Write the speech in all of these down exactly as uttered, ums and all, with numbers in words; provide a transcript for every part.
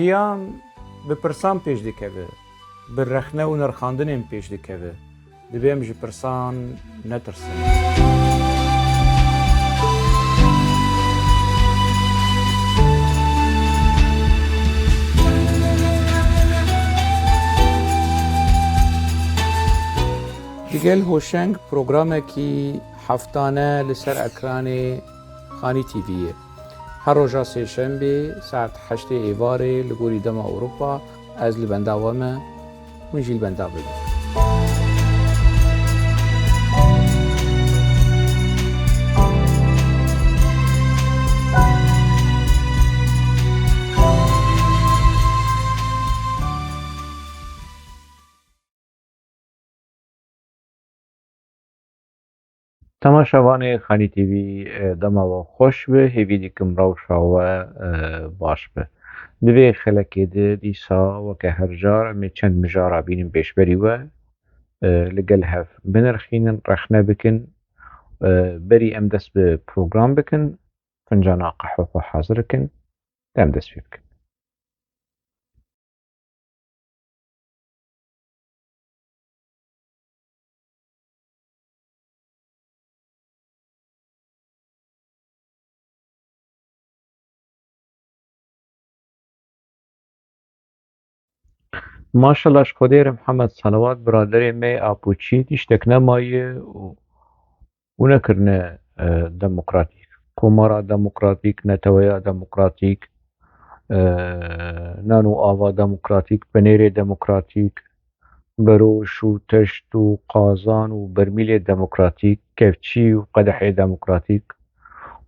Jiyan bi pirsan pêş dikeve, bi rexne û nirxandinên pêş dikeve. Divê em ji pirsan netirsin. Digel Hoşeng programekî heftane li ser ekranê Xanî T V'yê. Her roja sêşembê saet heştê êvarê li gorî dema Ewropa ez li benda we me, hûn jî li benda bibin. Temaşevanê Xanî T V, e, dema we xweş be, hêvî dikim rewşa we, e, baş be. Di vê xelekê de dîsa weke her car em ê çend mijara bînin pêşberî we, e, li gel hev binirxînin, rexne bikin. E, berî em dest bi program bikin, fincana qehwe xwe hazir bikin, em dest pê bikin. Maşallah ji Xwedê re Mihemed Salawat, biraderê me yê Apoçî tiştek nemaye û û nekirine, e, demokratîk. Komara demokratîk, neteweya demokratîk, e, nan û ava demokratîk, penêrê demokratîk, beroş û teşt û qazan û bermîlê demokratîk, kevçî û qedehê demokratîk,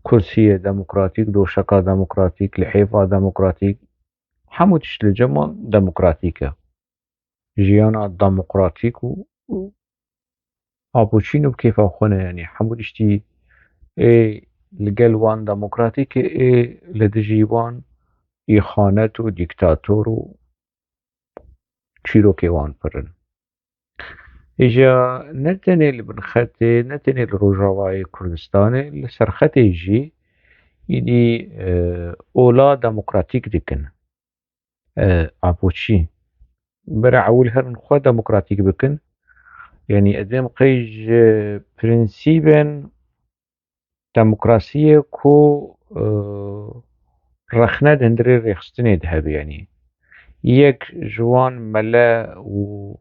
kursiyê demokratîk, doşeka demokratîk, lihêfa demokratîk, hemû tişt li cem wan demokratîk e. Jiyana demokratîk û, û Apoçî bi kêfa xwe ne, yanî hemû tiştî ê li gel wan demokratîk e, ê li dijî wan îxanet û dîktator û çîrokê wan pir in. Îja ne tenê li bin xetê, ne tenê li Rojavayê Kurdistanê, li ser xetê jî îdî, e, ola demokratîk dikin. E, Apoçî. Bere ewil herin xwe demokratîk bikin. Yanî ez dibêm qey ji prensîbên demokrasiyê ku, e, rexne di hundirê rêxistinê de hebe, yanî yek ji wan mele û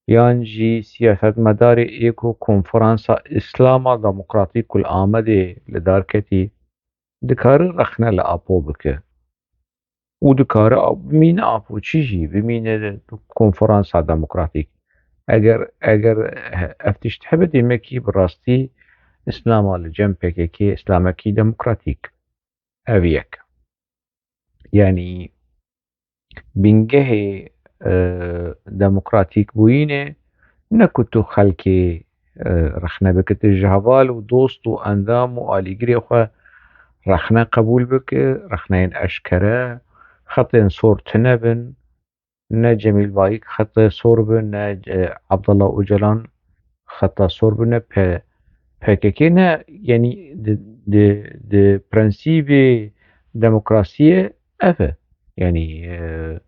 yan jî siyasetmedarê ê ku Konferansa Îslama Demokratîk ku li Amedê li dar ketî, dikare rexne li Apo bike. Û dikare a-, bimîne Apoçî jî, bimîne konferansa demokratîk. Eger, eger he-, ev tişt hebe, demekî bi rastî Îslama li cem P K K, Îslamekî demokratîk. Ev yek. Yanî bingehê, e, demokratîk bûyînê ne ku tu xelkê, e, rexne bike, tu ji heval û dost û endam û alîgirê xwe rexne qebûl bike, rexneyên eşkere, xetên sor tune bin, ne Cemîl Bayik xete sor bi, ne, e, Abdullah Ocalan xeta sor bi, ne P-, P K K, ne, yanî di, di, di prensîbê demokrasiyê ev e. Yanî, e,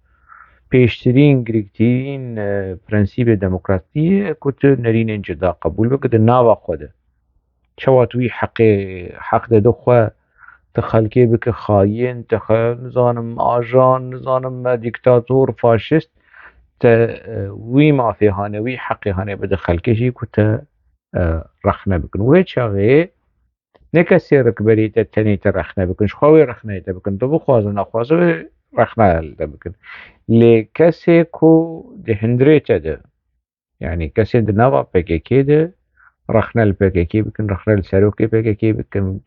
pêştirîn, girîngtirîn, e, prensîbê demokrasiyê ku tu nerînên cida qebûl bike di nava xwe de. Çawa tu wî heqê, heq de, de xwe, tu xelkê bike xayîn, tu xwe, nizanim, ajan, nizanim me, dîktator, faşîst, te, e, wî mafê hane, wî heqê hane bide xelkê jî ku te, e, rexne bikin. Wê çaxê ne kesê rikberî te tenê te rexne bikin, ji xwe wê rexneyê te bikin, tu bixwaze nexwaze wê rexne li te bikin. Lê kesê ku di hundirê te de, yanî kesên di nava P K K de rexne li P K K bikin, rexne li serokê P K K bikin,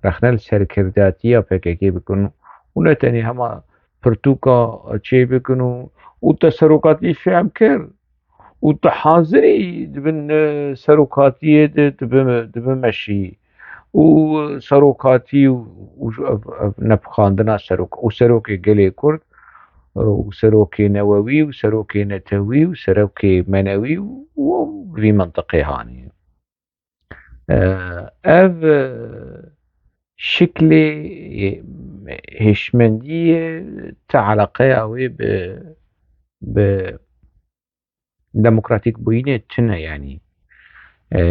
rexne li serkirdatiya P K K bikin û ne tenê hema pirtûka çêbikin û, û te serokatî fêm kir û tu hazirî di bin, e, serokatiyê de tu bime-, tu bimeşî û serokatî û, û ev, ev nepixandina serok û serokê gelê Kurd û serokê newewî û serokê netewî û serokê menewî û, û vî mintiqê hanê. E, ev, e, şiklê, e, hêşmendiyê ti eleqeya wê bi, bi demokratîk bûyînê tune, yanî, e,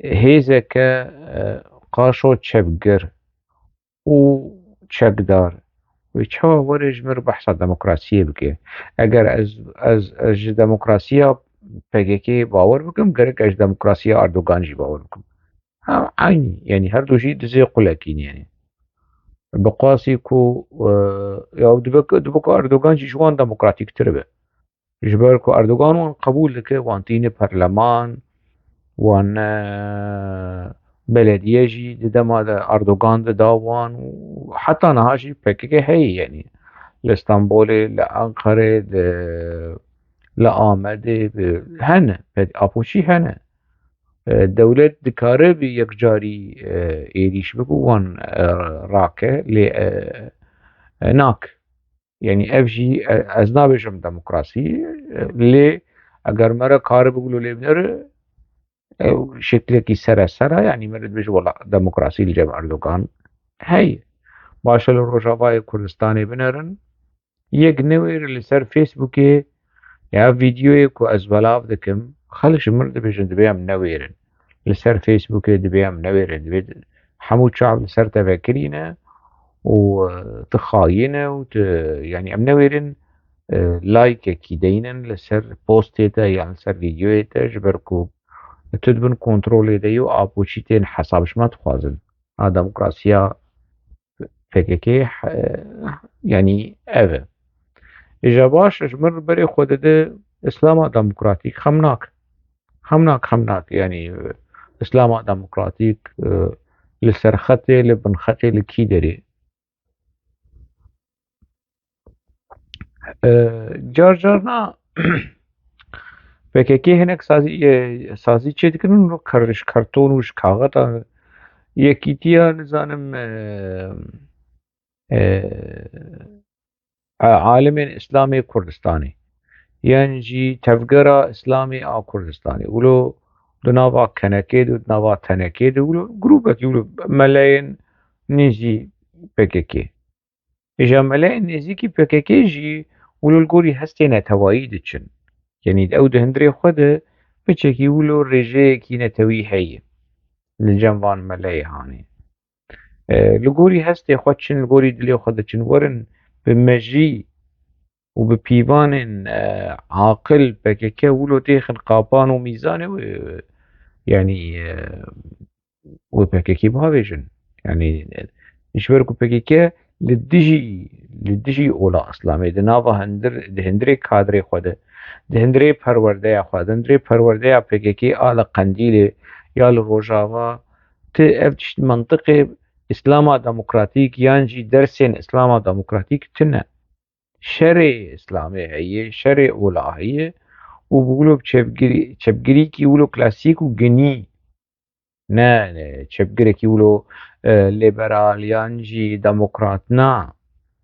hêzeke, e, qaşo çepgir û çekdar wê çawa were ji min re behsa demokrasiyê bike? Eger ez, ez, ez ji demokrasiya P K K bawer bikim, gerek ez ji demokrasiya Erdogan jî bawer bikim. Ha, eynî, yanî her du jî dizê qulekî ne, yanî. Bi qasî ku, e, ya dibe ku, dibe ku Erdogan jî ji wan demokratîktir be. Ji ber ku Erdogan wan qebûl dike, wan tîne perleman, wan, e, belediye jî di dema de Erdogan de da wan û heta niha jî P K K heye, yanî. Li Stenbolê, li Enqerê, li, li Amedê, bi, hene, ped-, apoçî hene. E, dewlet dikare bi yekcarî, e, êrîş bike û wan, e, rake, lê, e, e, nak. Yanî ev jî, e, ez nabêjim demokrasî, e, lê eger me re kare bigul û lê binere, e, şeklekî seresera, yanî me re dibêje wela demokrasî li cem Erdogan heye. Baş e, li Rojavayê Kurdistanê binerin, yek newêr li ser Facebookê ya vîdyoyê ku ez belav dikim, xelk ji min re dibêjin, dibê em newêrin. Li ser Facebookê dibê em newêrin, dibê hemû çav li ser te vekirîne û, e, tu xayîn e û tu, yanî em newêrin, e, likeekî deynin li ser postê te yan li ser vîdyoyê te, ji ber ku tu di bin kontrolê de yî û apoçî tên hesab ji me dixwazin. Ha, demokrasiya P K K, e, yanî ev e. Îja baş, ji min re berê xwe dide Îslama demokratîk, xem nak. Xem nak, xem nak, yanî, e, Îslama demokratîk, e, li ser xetê, li bin xetê, li kî derê? E, car carna P K K hinek sazî, e, sazî çê dikin û kar-, ji karton û ji kaxeta Yekîtiya, nizanim, e, e, a-, alimên Îslamê Kurdistanê, yan jî Tevgera Îslamê a Kurdistanê, wilo di nava kenekê de, di nava tenekê de, wilo grûbekî, wilo meleyên nêzî P K K. Îja meleyên nêzîkî P K K jî wilo li gorî hestê netewayî diçin. Yanî ew di hundirê xwe de piçekî wilo rêjeyekî netewî heye li cem van meleyê hanê. E, li gorî hestê xwe diçin, li gorî dilê xwe diçin, werin bi mejî û bi pîvanên, e, aqil P K K wilo têxin qapan û mîzanê wê, yanî, e, wê P K K bavêjin. Yanî, e, ji ber ku P K K li dijî, li dijî ola Îslamê, di nava hundir, di hundirê kadrê xwe de, di hundirê perwerdeya xwe, di hundirê perwerdeya P K K a li Qendîlê ya li Rojava, ti ev tişt mentiqê Îslama demokratîk yan jî dersên Îslama demokratîk tune. Şerê Îslamê heye, şerê ola heye û bi wilo çepgirî-, çepgirîkî wilo klasîk û genî, ne, ne, çepgirekî wilo, e, lîberal yan jî demokrat na.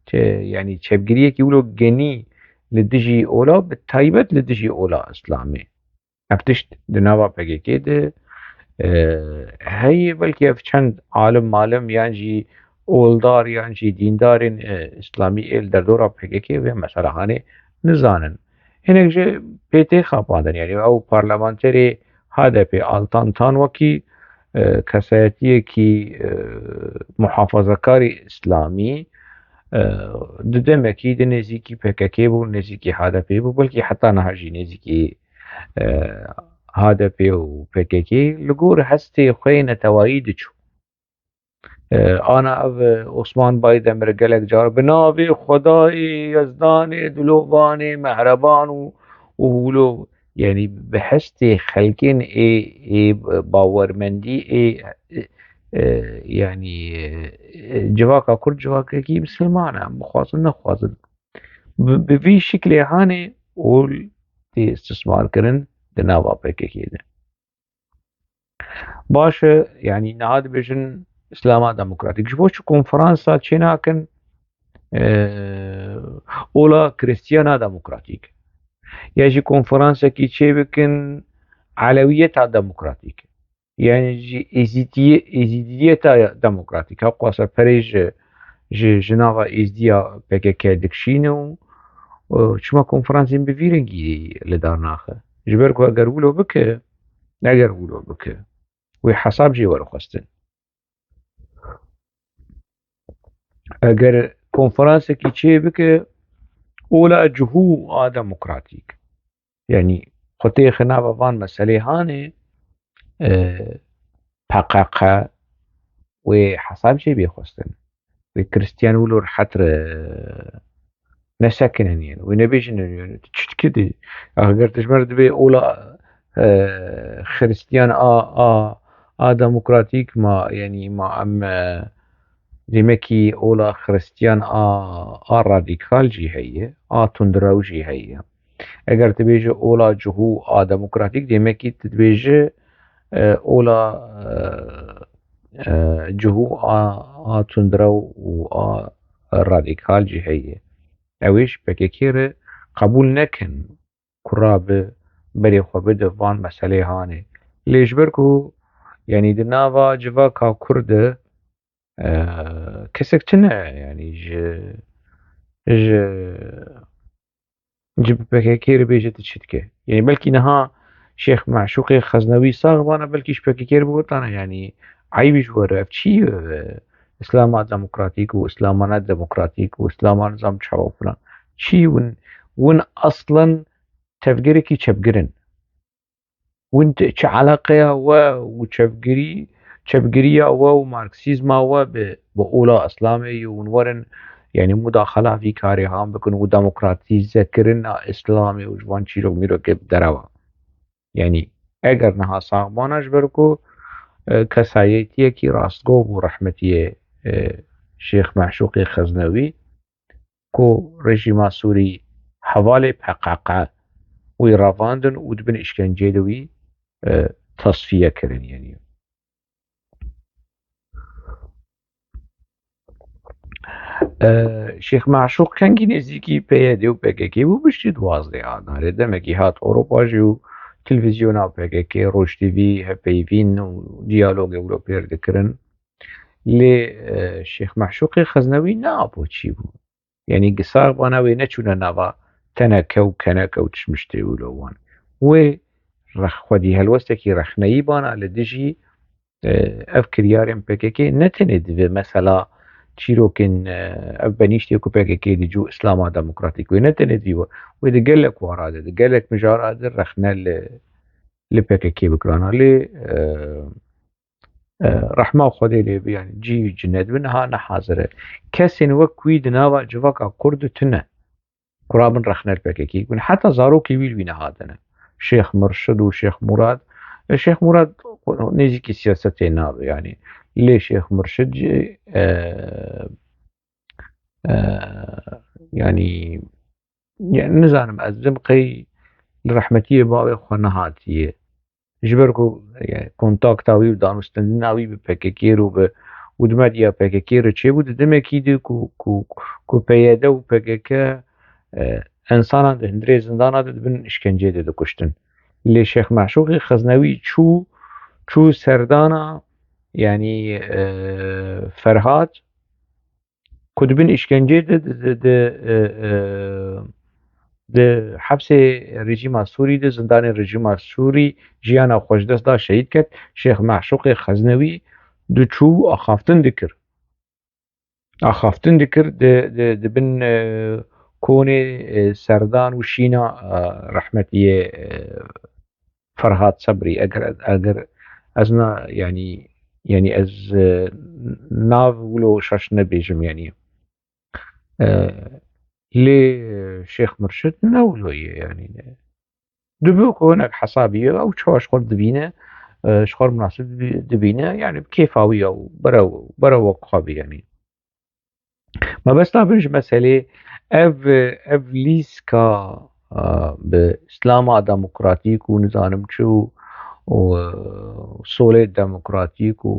Çe-, yanî çepgiriyekî wilo genî li dijî ola, bi taybet li dijî ola Îslamê. Ev tişt di nava P K K de, e, heye, belkî ev çend alim malim yan jî oldar yan jî dîndarên, e, îslamî ê li derdora P K K vê mesela hanê nizanin. Hinek jî pê tê xapandin, yanî ew parlamenterê H D P Altan Tan wekî, e, kesayetiyekî, e, muhafazakarî îslamî, e, di demekî di nêzîkî P K K bû, nêzîkî H D P bû, belkî heta niha jî nêzîkî, e, H D P û P K K li gor hestê xwe yê netewayî diçû. E, ana ev, e, Osman Baydemir gelek car bi navê Xwedayê, Yezdanê, Dilovanê, Mehreban û, û wilo, yanî bi hestê xelkên ê, ê bawermendî ê, e, yanî, e, civaka Kurd civakekî misilman e, em bixwazin nexwazin. Bi, bi vî şiklê hanê ol tê istismar kirin di nava P K K de. Baş e, yanî niha dibêjin Îslama Demokratîk. Ji bo çi konferansa çê nakin, e, ola Kristiyana Demokratîk? Ya jî konferansekî çê bikin Elewiyeta Demokratîk? Yan jî Êzîdiye-, Êzîdiyeta Demokratîk? Hewqasa perê ji, ji, ji nava êzdiya P K K dikişîne û, û çima konferansên bi vî rengî li dar naxe. Ji ber ku eger wilo bike, eger wilo bike, wê hesab jê were xwestin. Eger konferansekî çê bike, ola cihû a demokratîk. Yanî xwe têxe nava van meselê hanê, e, P K K wê hesab jê bê xwestin. Wê Kristiyan wilo rehet re nesekinin, yani. Wê nebêjin, yani, tu çi dikidî? Eger tu ji me re dibê ola, e, Xristiyan a, a, a demokratîk ma, yani, ma em, e, demekî ola Xristiyan a, a radîkal jî heye, a tundrew jî heye. Eger tu bêjî ola cihû a demokratîk, demekî tu dibêjî, e, ola, e, e, cihû a, a tundrew û a radîkal jî heye. Ew ê ji P K K re qebûl nekin ku rabe berê xwe bide van meselê hanê. Lê ji ber ku, yanî di nava civaka Kurd de, e, kesek tune, yanî ji, ji, ji P K K re bêje tu çi dike. Yanî belkî niha Şêx Meşûqê Xeznewî sax bana, belkî ji P K K re bigotana, yanî eyb ji we re, ev çi ye, e, Îslama demokratîk û Îslama ne demokratîk û Îslama nizam çawa filan. Çi win, win aslen tevgerekî çepgir in. Win t-, çi eleqeya we û çepgirî, çepgiriya we û marksîzma we bi, bi ola Îslamê ye, hûn werin, yanî mudaxala vî karê han bikin û demokratîzekirina Îslamê û ji van çîrok mîrokê bi derewa. Yanî eger niha sax bana ji ber ku, e, kesayetiyekî rastgo bû rehmetiyê, e, Şêx Meşûqê Xeznewî, ku rejîma Sûrî hevalê P K K wî revandin û di bin îşkenceyê de wî, e, tasfiye kirin, yanî. E, Şêx Meşûq kengî nêzîkî P Y D û P K K bû, piştî duwazdeh Adarê demekî hat Ewropa jî û televîzyona P K K, Roj T V, hevpeyvîn û diyalogê wilo pêr dikirin. Lê, e, Şêx Meşûqê Xeznewî ne apo çî bû. Yanî gi sax bana wê neçûne nava teneke û keneke û tişmiştê wilo wan. Wê rex-, xwedî helwestekî rexneyî bana li dijî, e, ev kiryarên P K K, ne tenê divê mesela çîrokên, e, ev benîştê ku P K K dicû Îslama demokratîk wê, ne tenê divî we. Wê di gelek wara de, di gelek mijara de rexne li, li P K K bikirana. Lê, e, E, rehma Xwedê lê be, yanî cî cî nedibin, ha ne hazir e. Kesên wek wî di nava civaka Kurd de tune. Ku rabin rexne li P K K bûn. Heta zarokê wî li wî nehatine. Şêx Mirşid û Şêx Murad. E, Şêx Murad nêzîkî siyasetê nabe, yanî. Lê Şêx Mirşid jî, e, e, yanî, yanî nizanim, ez didim qey li rehmetiyê bavê xwe nehatiye. Ji ber ku, e, kontakta wî û danûstendina wî bi P K K re û bi, û di medya P K K re çêbû, di demekî de ku, ku, ku P Y D û P K K, e, însanan di hundirê zindana de dibin îşkenceyê de dikuştin. Lê Şêx Meşûqê Xeznewî çû, çû serdana, yanî, e, Ferhat, ku di bin îşkenceyê de, di, di, di, e, e, di hepsê rejîma Sûrî de, zindanê rejîma Sûrî jiyana xwe ji dest da, şehîd ket. Şêx Meşûqê Xeznewî diçû axaftin dikir. Axaftin dikir di, di, di bin, e, konê, e, serdan û şîna, e, rehmetiyê, e, Ferhat Sebrî, eger, eger ez na, yanî, yanî ez, e, nav wilo şaş nebêjim, yanî. E, lê Şêx Mirşid ne wilo ye, yanî ne. Dibe ku hinek hesabî ye, ew çawa ji xwe dibîne, e, ji xwe munasib dibi-, dibîne, yanî bi kêfa wî ye û berew, berew wek xwe bî, yanî. Mebesta bin ji meselê ev, ev lîska, a, bi Îslama demokratîk û nizanim çi û, û, e, solê demokratîk û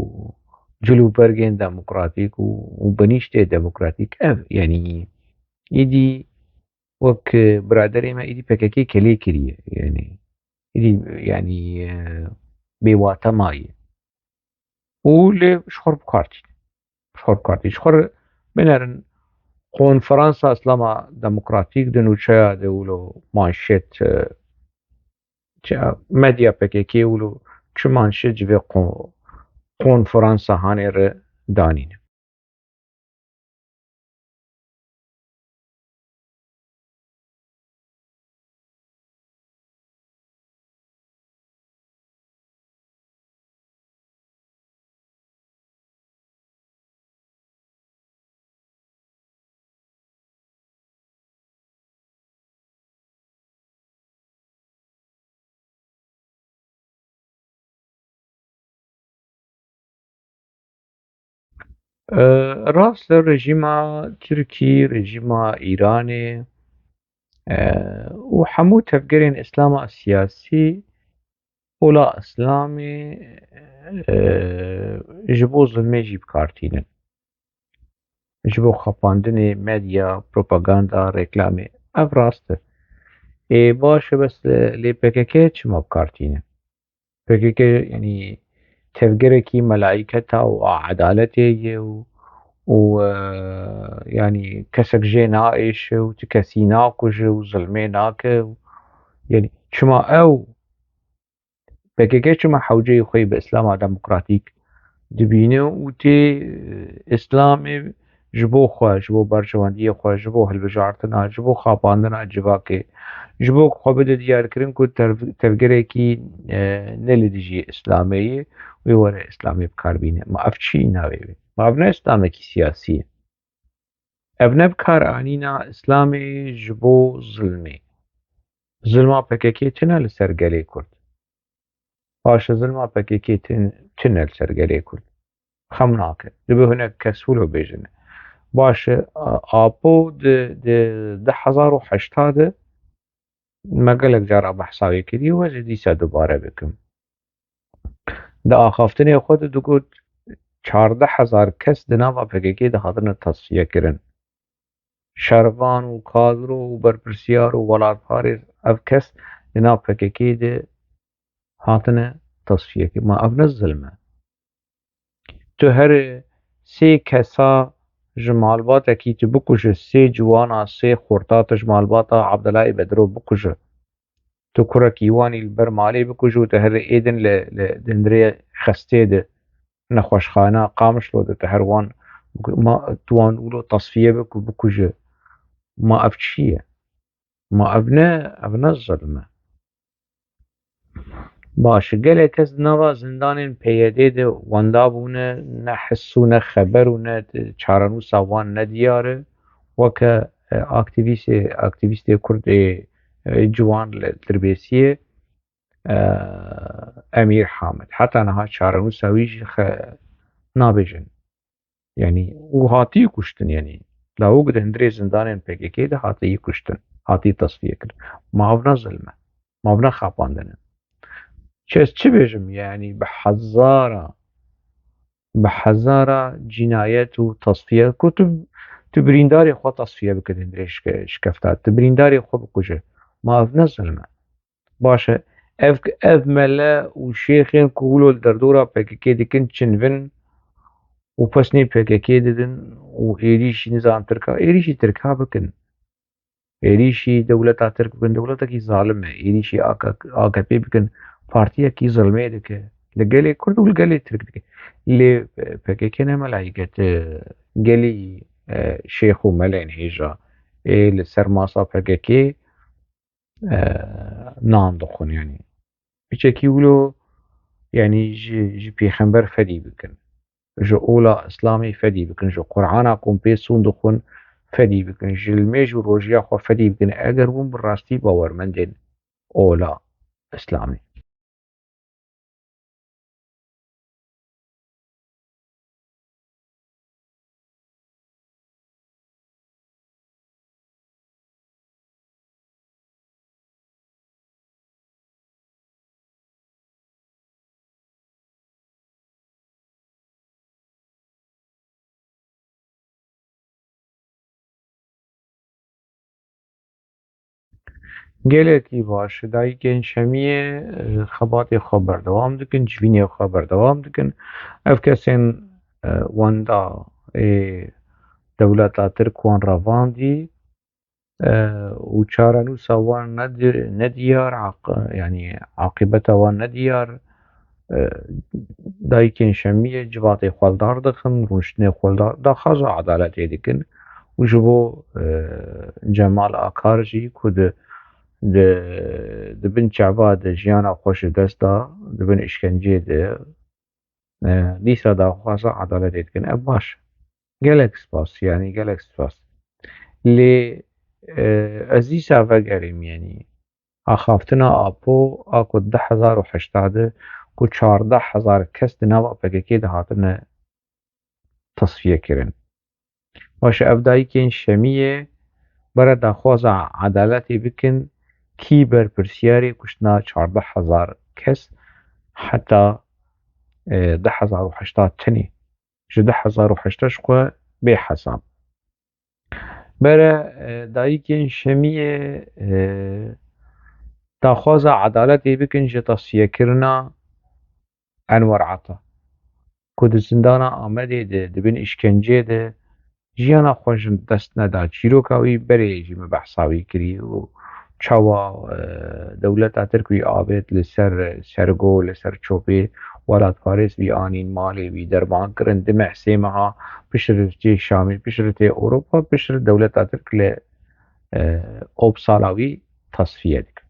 cilûbergên demokratîk û, û benîştê demokratîk ev, yanî îdî wek biraderê me îdî P K K kelê kiriye, yanî îdî, yanî, e, bêwate maye. Û lê ji xwe re bi kar tîne. Ji xwe re bi kar tîne. Ji xwe re Binerin, Konferansa Îslama Demokratîk di nûçeya de wilo manşet, e, çi, medya P K K wilo çi manşet ji vê ko-, konferansa hanê re danîne. E, rast e, rejîma Tirkî, rejîma Îranê, e, û hemû tevgerên Îslama siyasî, ola Îslamê, e, ji bo zilmê jî bi kar tînin. Ji bo xapandinê, medya, propaganda, reklamê. Ev rast e. Ê, baş e, bes, e, lê P K K çima bi kar tînin? P K K, yanî, tevgerekî melaîketa û a edaletê ye û, û, e, yanî, kesek jê naêşe û ti kesî nakuje û zilmê nake û, yanî, çima ew P K K çima hewceyê xwe yê bi Îslama Demokratîk dibîne û tê, e, Îslamê ji bo xwe, ji bo berjewendiyê xwe, ji bo hilbijartina, ji bo xapandina civakê, ji bo xwe bide diyarkirin ku tev-, tevgerekî, e, ne li dijî Îslamê ye, wê were Îslamê bi kar bîne. Ma ev çi navê wê? Ma ev ne Îslamekî siyasî ye. Ev ne bi kar anîna Îslamê ji bo zilmê. Zilma P K K tune li ser gelê Kurd. Baş e, zilma P K K tun-, tune li ser gelê Kurd. Xem nake. Dibe hinek kes wilo bêjin. Baş e, a-, Apo di, di du hezar û heşta de me gelek cara behsa wê kiriye û ez ê dîsa dubare bikim. Di axaftinê xwe de digot, çardeh hezar kes di nava P K K de hatine tasfiye kirin. Şervan û kadro û berpirsiyar û welatparêz ev kes di nav P K K de hatine tasfiye kirin. Ma ev ne zilm e? Tu herê sê kesa ji malbatekî tu bikuje, sê ciwana, sê xorta tu ji malbata Abdulahê Bedro bikuje. Tu kurekî wan î li ber malê bikuje û tu herê êdin li, li dindirê xestê de, nexweşxana Qamişlo de tu her wan bikuje. Ma tu wan wilo tasfiye bik û bikuje. Ma ev çi ye? Ma ev ne, ev ne zilm e? Baş e, gelek kes di nava zindanên P Y D'ê de wenda bûne, ne his û ne xeber û ne çarenûsa wan ne diyar e. Weke, e, aktîvîstê, aktîvîstê Kurd ê, e, ciwan li Dirbêsiyê, e, Emîr Hamid. Heta niha çarenûsa wî jî xe-, nabêjin. Yanî, û hatî kuştin, yanî. Lawik di hundirê zindanên P K K de hatî kuştin, hatî tasfiye kirin. Ma ev ne zilm e? Ma ev ne xapandin e? Çi ez çi bêjim, yanî, bi hezara, bi hezara cînayet û tasfiye, ku tu, tu birîndarê xwe tasfiye bike di hundirê şike-, şikefta, tu birîndarê xwe bikuje. Ma ev ne zilm e? Baş e, ev, ev mele û şêxên ku wilo li derdora P K K dikin, çin bin û pesnê P K K didin û êrîşî, nizam Tirka, êrîşî Tirka bikin. Êrîşî dewleta Tirk bikin, dewletekî zalim e. Êrîşî A K, A K P bikin, partiyekî zilmê dike. Li gelê Kurd û li gelê Tirk dike. Lê, e, P K K ne melayîket, e, gelî, e, şêx û melên hêja. Ê li ser masa P K K e, nan dixwin, yanî. Piçekî wilo, yanî ji, ji pêxember fedî bikin. Ji ola Îslamê fedî bikin. Ji Qur'ana ku hûn pê sûn dixwin fedî bikin. Ji limêj û rojiya xwe fedî bikin. Eger hûn bi rastî bawermendên ola Îslamê. Gelekî baş. Dayikên Şemiyê, e, xebatê xwe berdewam dikin, civînê xwe berdewam dikin. Ev kesên, e, wenda ê dewleta Tirk wan revandî, e, û çarenûsa wan ne di-, ne diyar, aq-, yanî aqîbeta wan ne diyar. E, dayikên Şemiyê civatê xwe li dar dixin, rûniştinê xwe li dar, daxwaza edaletê dikin û ji bo, e, Cemal Akar jî ku di, di, di bin çava de jiyana xwe ji dest da, di bin îşkenceyê de, e, dîsa daxwaza edaletê dikin. Ev baş e. Gelek spas, yanî gelek spas. Lê, e, ez dîsa vegerîm, yanî axaftina Apo a ku du hezar û heştê de ku çardeh hezar kes di nava P K K de hatine tasfiye kirin. Baş e, ev dayikên Şemiyê bere daxwaza edaletê bikin, kî berpirsiyarê kuştina çardeh hezar kes heta, e, du hezar û heştê tenê. Ji du hezar û heştê ji xwe bê hesab. Bere, e, dayikên Şemiyê, e, daxwaza edaletê bikin ji tasfiyekirina Enwer Ata, ku di zindana Amedê de, di bin îşkenceyê de jiyana xwe ji dest neda. Çîroka wî berê jî me behsa wî kirî û çawa, e, dewleta Tirk wî avêt li ser sergo, li ser çopê welatparêz wî anîn malê wî, derman kirin, du meh, sê meha piştre tê Şamê, piştre tê Ewropa, piştre dewleta Tirk li, e, Opsala wî tasfiye dikin.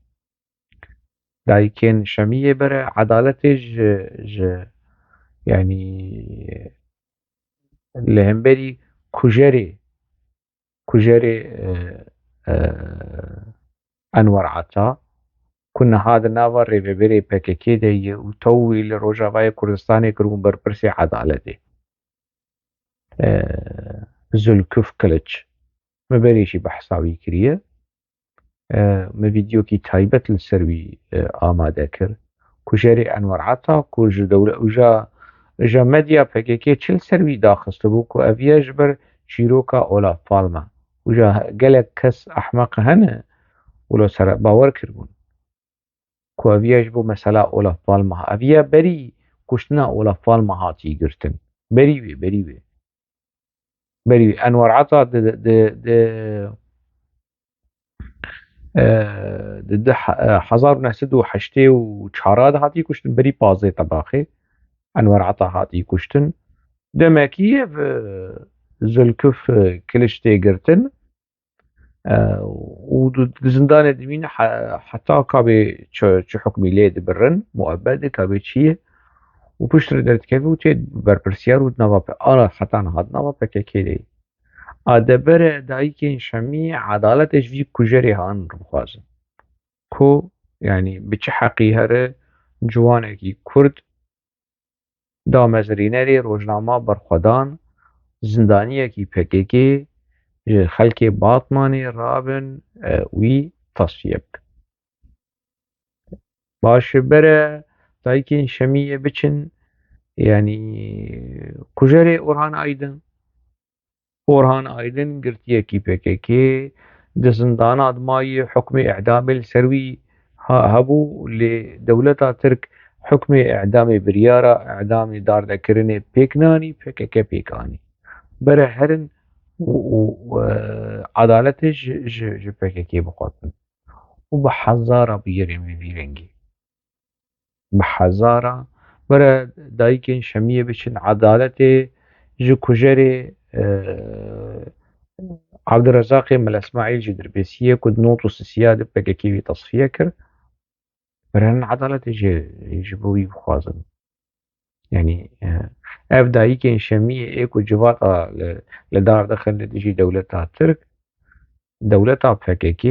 Dayikên Şemiyê bere edaletê ji, ji, yanî li hemberî kujerê, kujerê, e, e, Enwer Ata, ku niha di nava rêvebirê P K K de ye û tew wî li Rojavayê Kurdistanê kiribûn berpirsê edaletê. E, Zulkuf Kiliç. Me berê jî behsa wî kiriye. E, me vîdeokî taybet li ser wî, e, amade kir. Kujerê Enwer Ata ku ji dewle-, û ja, ja medya P K K çi li ser wî daxistibû ku ev ye ji ber çîroka Olaf Palme. Û ja gelek kes ehmeq hene, wilo sere bawer kiribûn ku ev ye ji bo mesela Olaf Palme. Ev ye berî kuştina Olaf Palme hatî girtin. Berî wê, berî wê. Berî wê. Enwer Ata di, di, di, e, di, di he-, e, hezar û neh sed û heştê û çar de hatî kuştin, berî pazdeh Tebaxê Enwer Ata hatî kuştin. Demekî ev, e, Zulkuf, e, Kiliç tê girtin. E, û di, di zindanê dimîne he-, heta kabê çi, çi hukmî lê dibirin, muebbed e, kabê çi ye. Û piştre derdikeve û tê berpirsiyar û di nava pe-, ana heta niha di nava P K K de ye. A de bere dayikên Şemî edaletê ji vî kujerê han bixwazin. Ku, yanî bi çi heqî here ciwanekî Kurd damezrînerê rojnama berxwedan, zindaniyekî P K K ji xelkê Batmanê rabin, e, wî tasfiye bikin. Baş e, bere dayikên Şemiyê biçin, yanî kujerê Orhan Aydin. Orhan Aydin girtiyekî P K K, di zindana de maye, hukmê îdamê li ser wî ha-, hebû, lê dewleta Tirk hukmê îdamê, biryara îdamê, dardekirinê pêk nanî, P K K pêk anî. Bere herin û, û, û, e, edaletê ji, ji, ji P K K bixwazin. Û bi hezara bûyerên wî vî rengî. Bi hezara. Bere dayikên Şemiyê biçin edaletê ji kujerê, e, Abdurezaqê Mela Îsmaîl ji Dirbêsiyê ku di nod û sisiya de P K K wî tasfiye kir. Bere herin edaletê ji, ji bo wî bixwazin. Yanî, e, ev dayikên Şemiyê ê ku civata li, li dar dixin li dijî dewleta Tirk, dewleta P K K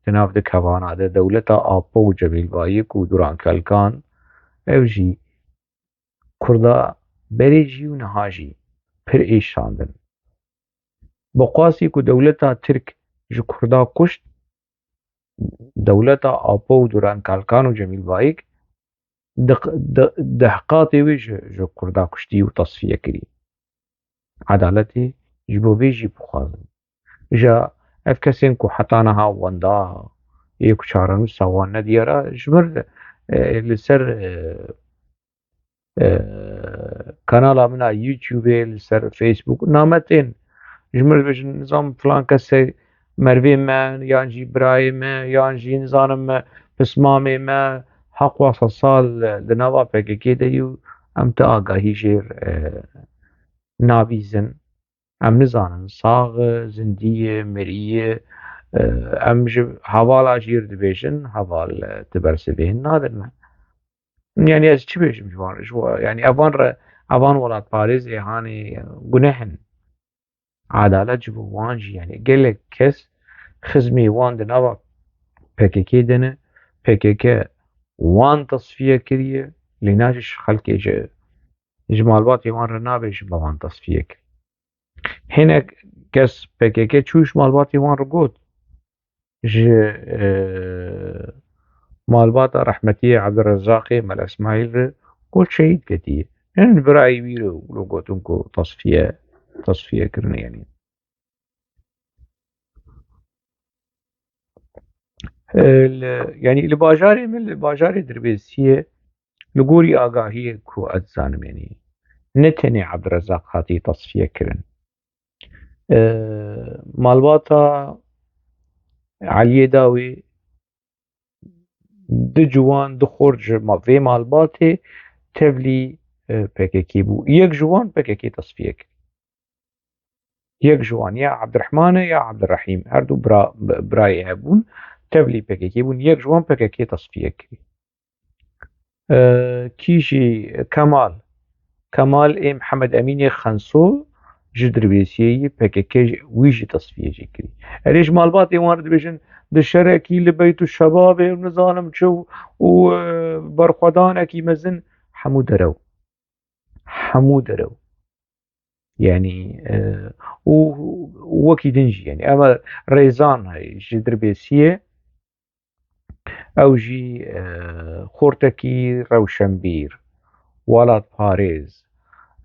di nav di kevana de, dewleta Apo û Cemîl Bayik û Duran Kelkan, ew jî Kurda berê jî û niha jî pir êşandin. Bi qasî ku dewleta Tirk ji Kurda kuşt, dewleta Apo û Duran Kalkan û Cemîl Bayik di, di, deh qatê wê ji, ji Kurda kuştî û tasfiye kirî. Edaletê ji bo vê jî bixwazin. Ja ev kesên ku heta niha wenda yê ku çarenûsa wan nediyara, ji mir, e, li ser, e, e, kanala min a YouTube, li ser Facebook, name tên, Ji min re dibêjin, nizam filan kesê mervê me, yan jî birayê me, yan jî nizanim me pismamê me, heqwa sed sal di nava P K K de yî û em ti agahî jêr, e, nabîzin. Em nizanin, sax e, zindî ye, mirî ye, e, em ji hevala jêr dibêjin, heval, e, ti bersivê hin nadin me. Yani ez çi bêjim ji wan, ji wa-, yani evan re, evan welatparêzê hanê guneh in. Edalet ji bo wan jî, yani gelek kes xizmê wan di nava P K K de ne, P K K wan tasfiye kiriye, lê na ji xelkê ji, ji malbatê wan re nabêjin me wan tasfiye kir. Hinek kes P K K çû ji malbatê wan re got, ji, e, malbata rehmetiyê Ebdurrezzaqê Mela Îsmaîl re got şehîd ketiye. Hin birayê wî re wilo gotin ku tasfiye, tasfiye kirine yani. E, li, yani li bajarê min, li bajarê Dirbêsiyê, li gorî agahiyê ku ez dizanim, yani ne tenê Ebdurrezzaq hatiye tasfiye kirin. E, malbata Eliyê Dawê du ciwan, du xort ji ma-, vê malbatê tevlî, e, P K K bû. Yek ji wan P K K tasfiye kir. Yek ji wan ya Ebdirehman e ya Ebdirehîm. Her du bira, bi-, birayê hebûn. Tevlî P K K bûn. Yek ji wan P K K tasfiye kirî. E, kî jî Kemal. Kemal ê Mihemed Emînê Xenso ji Dirbêsiyê yî P K K jî, wî jî tasfiye jî kirî. Erê ji malbatê wan re dibêjin, di şerekî li beyt û şebabê û nizanim çi û, û, e, berxwedanekî mezin hemû derew. Hemû derew. Yani, e, û wekî din jî, yani, ev Rêzan heye ji Dirbêsiyê, ew jî, e, xortekî rewşenbîr, welatparêz,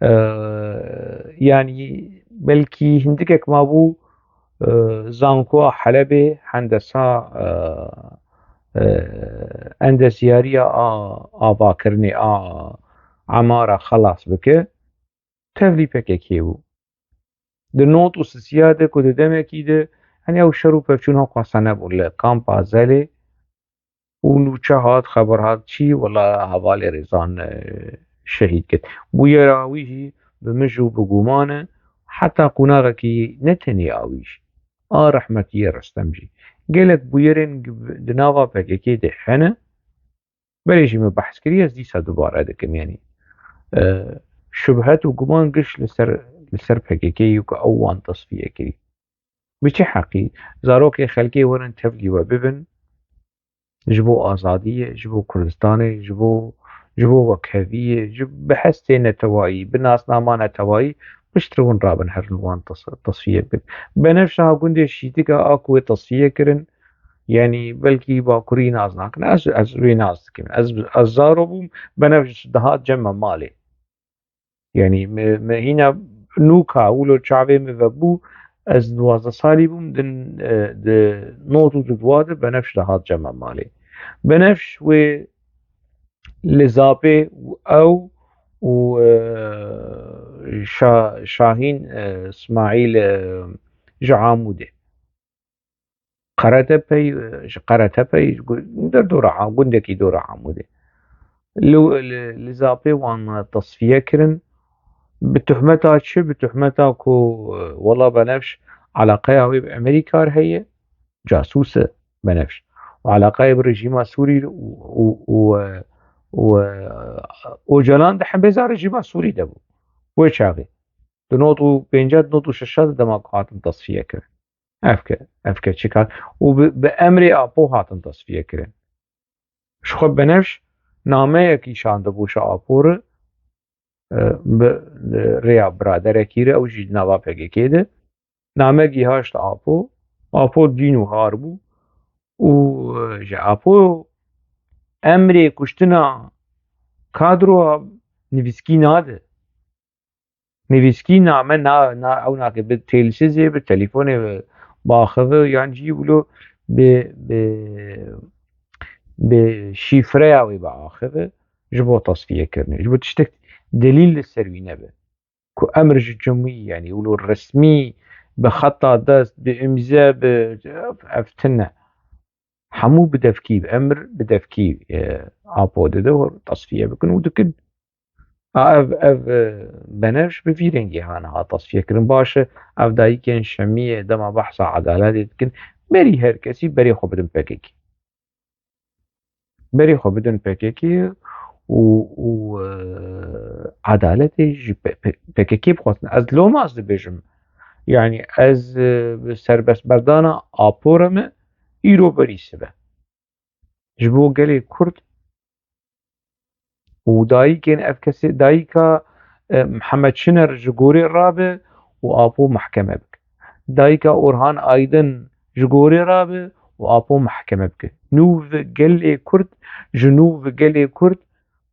e, yani, belkî hindikek mabû, e, zankoa Helebê, hendesa, e, e, endesiyariya a, avakirinê a emara xelas bike, tevlî P K K bû. Di not û sisiya de ku di demekî de, hani ew şer û pevçûn heqwasa nebûn li kampa Zelê û nûçe hat, xeber hat çî, wela hevalê Rêzan, e, şehîd kir. Bûyera wî jî bi mij û bi guman e, heta qonaxekî ne tenê a wî jî, a rehmetiyê Restem jî. Gelek bûyerên di nava P K K de hene, berê jî min behs kiriye, ez dîsa dubare dikim, yani, e, şubhet û guman giş li ser, li ser P K K yê ku ew wan tasfiye kirî. Bi çi heqî? Zarokê xelkê werin tevlî we bibin, ji bo azadiyê, ji bo Kurdistanê, ji bo, ji bo wekheviyê, ji bi hestê netewayî, bi nasnama netewayî, piştre hûn rabin herin wan tas-, tasfiye bikin. Benevşa gundê Şîtika a ku wê tasfiye kirin, yani belkî Bakurî nas nakin. Ez, ez wê nas dikim. Ez, ez zaro bûm, Benevş dihat cem me malê. Yani me, me hîna nûka wilo çavê min vebû, ez duwazdeh salî bûm, din, e, di not û dudwa de Benevş dihat cem me malê. Benevş wê li Zapê û ew û, e, Şa-, Şahîn, e, Smaîl, e, ji Amûdê. Qeretepey, ji Qeretepey, ji gu-, der dora A-, gundekî dora Amûdê. Li, li, li Zapê wan tasfiye kirin. Bi tuhmeta çi? Bi tuhmeta ku, e, wela Benevş eleqeya wê bi Amerîka re heye, casûs e Benevş. Û eleqeyê bi rejîma Sûrî re û, û, û, e, û, e, Ocalan di hembêza rejîma Sûrî de bû. Wê çaxê. Di not û pênca, di not û şeşa de dema ku hatin tasfiye kirin. Ev ke, ev ke çi kar? Û bi, bi emrê Apo hatin tasfiye kirin. Ji xwe Benevş nameyekî şandibû ji Apo re, e, bi, e, rêya biraderekî re, ew jî di nava P K K de. Name gihaşt Apo. Apo dîn û har bû. Û, e, ji Apo emrê kuştina kadroya nivîskî nade. Nivîskî name na, na, ew nake bi têlsizê, bi telefonê, bi, biaxive, yan jî wilo bi, bi, bi şîfreya wê biaxive ji bo tasfiye kirinê. Ji bo tiştek delîl li ser wî nebe. Ku emr ji cumî, yani wilo resmî bi xeta dest, bi îmze, bi ev, ev tune. Hemû bi devkî, emir bi devkî, e, Apo dide û tesfiye bikin û dikin. A, ev, ev, e, benevş bi vî rengî ha niha tesfiye kirin. Baş e, ev dayikên Şemiyê dema behsa edaletê dikin, berî her kesî berê xwe bidin P K K. Berê xwe bidin P K K û, û, e, edaletê ji P-, P-, P K K bixwazin. Ez loma ez dibêjim. Yanî ez, e, bi serbestberdana Apo re me îro berî sibe. Ji bo gelê Kurd û dayikên ev kesê, dayika, e, Mihemed Şiner ji gorê rabe û Apo mehkeme bike. Dayika Orhan Aydin ji gorê rabe û Apo mehkeme bike. Nû ve gelê Kurd, ji nû ve gelê Kurd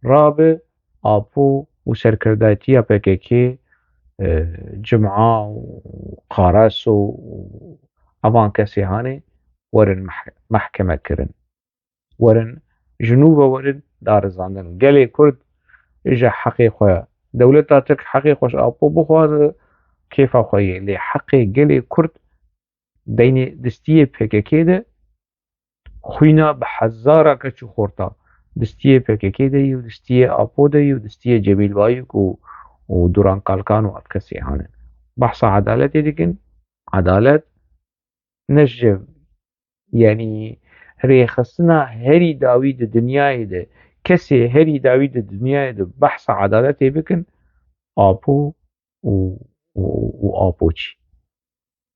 rabe Apo û serkirdatiya P K K, e, Cima û Qaraso û evan kesê hanê werin meh-, mehkeme kirin. Werin, ji nû ve werin darizandin. Gelê Kurd ji heqê xwe, dewleta Tirk heqê xwe ji Apo bixwaze, kêfa xwe ye. Lê heqê gelê Kurd deynê distiyê P K K de, xwîna bi hezara keç û xorta distiyê P K K de yê û distiyê Apo de yê û distiyê Cemîl Bayik û, û Duran Kalkan û ev kesê hanin. Behsa edaletê dikin. Edalet ne ji, yanî rêxistina herî dawî di dinyayê de, kesê herî dawî di dinyayê de behsa edaletê bikin, Apo û, û, û Apoçî.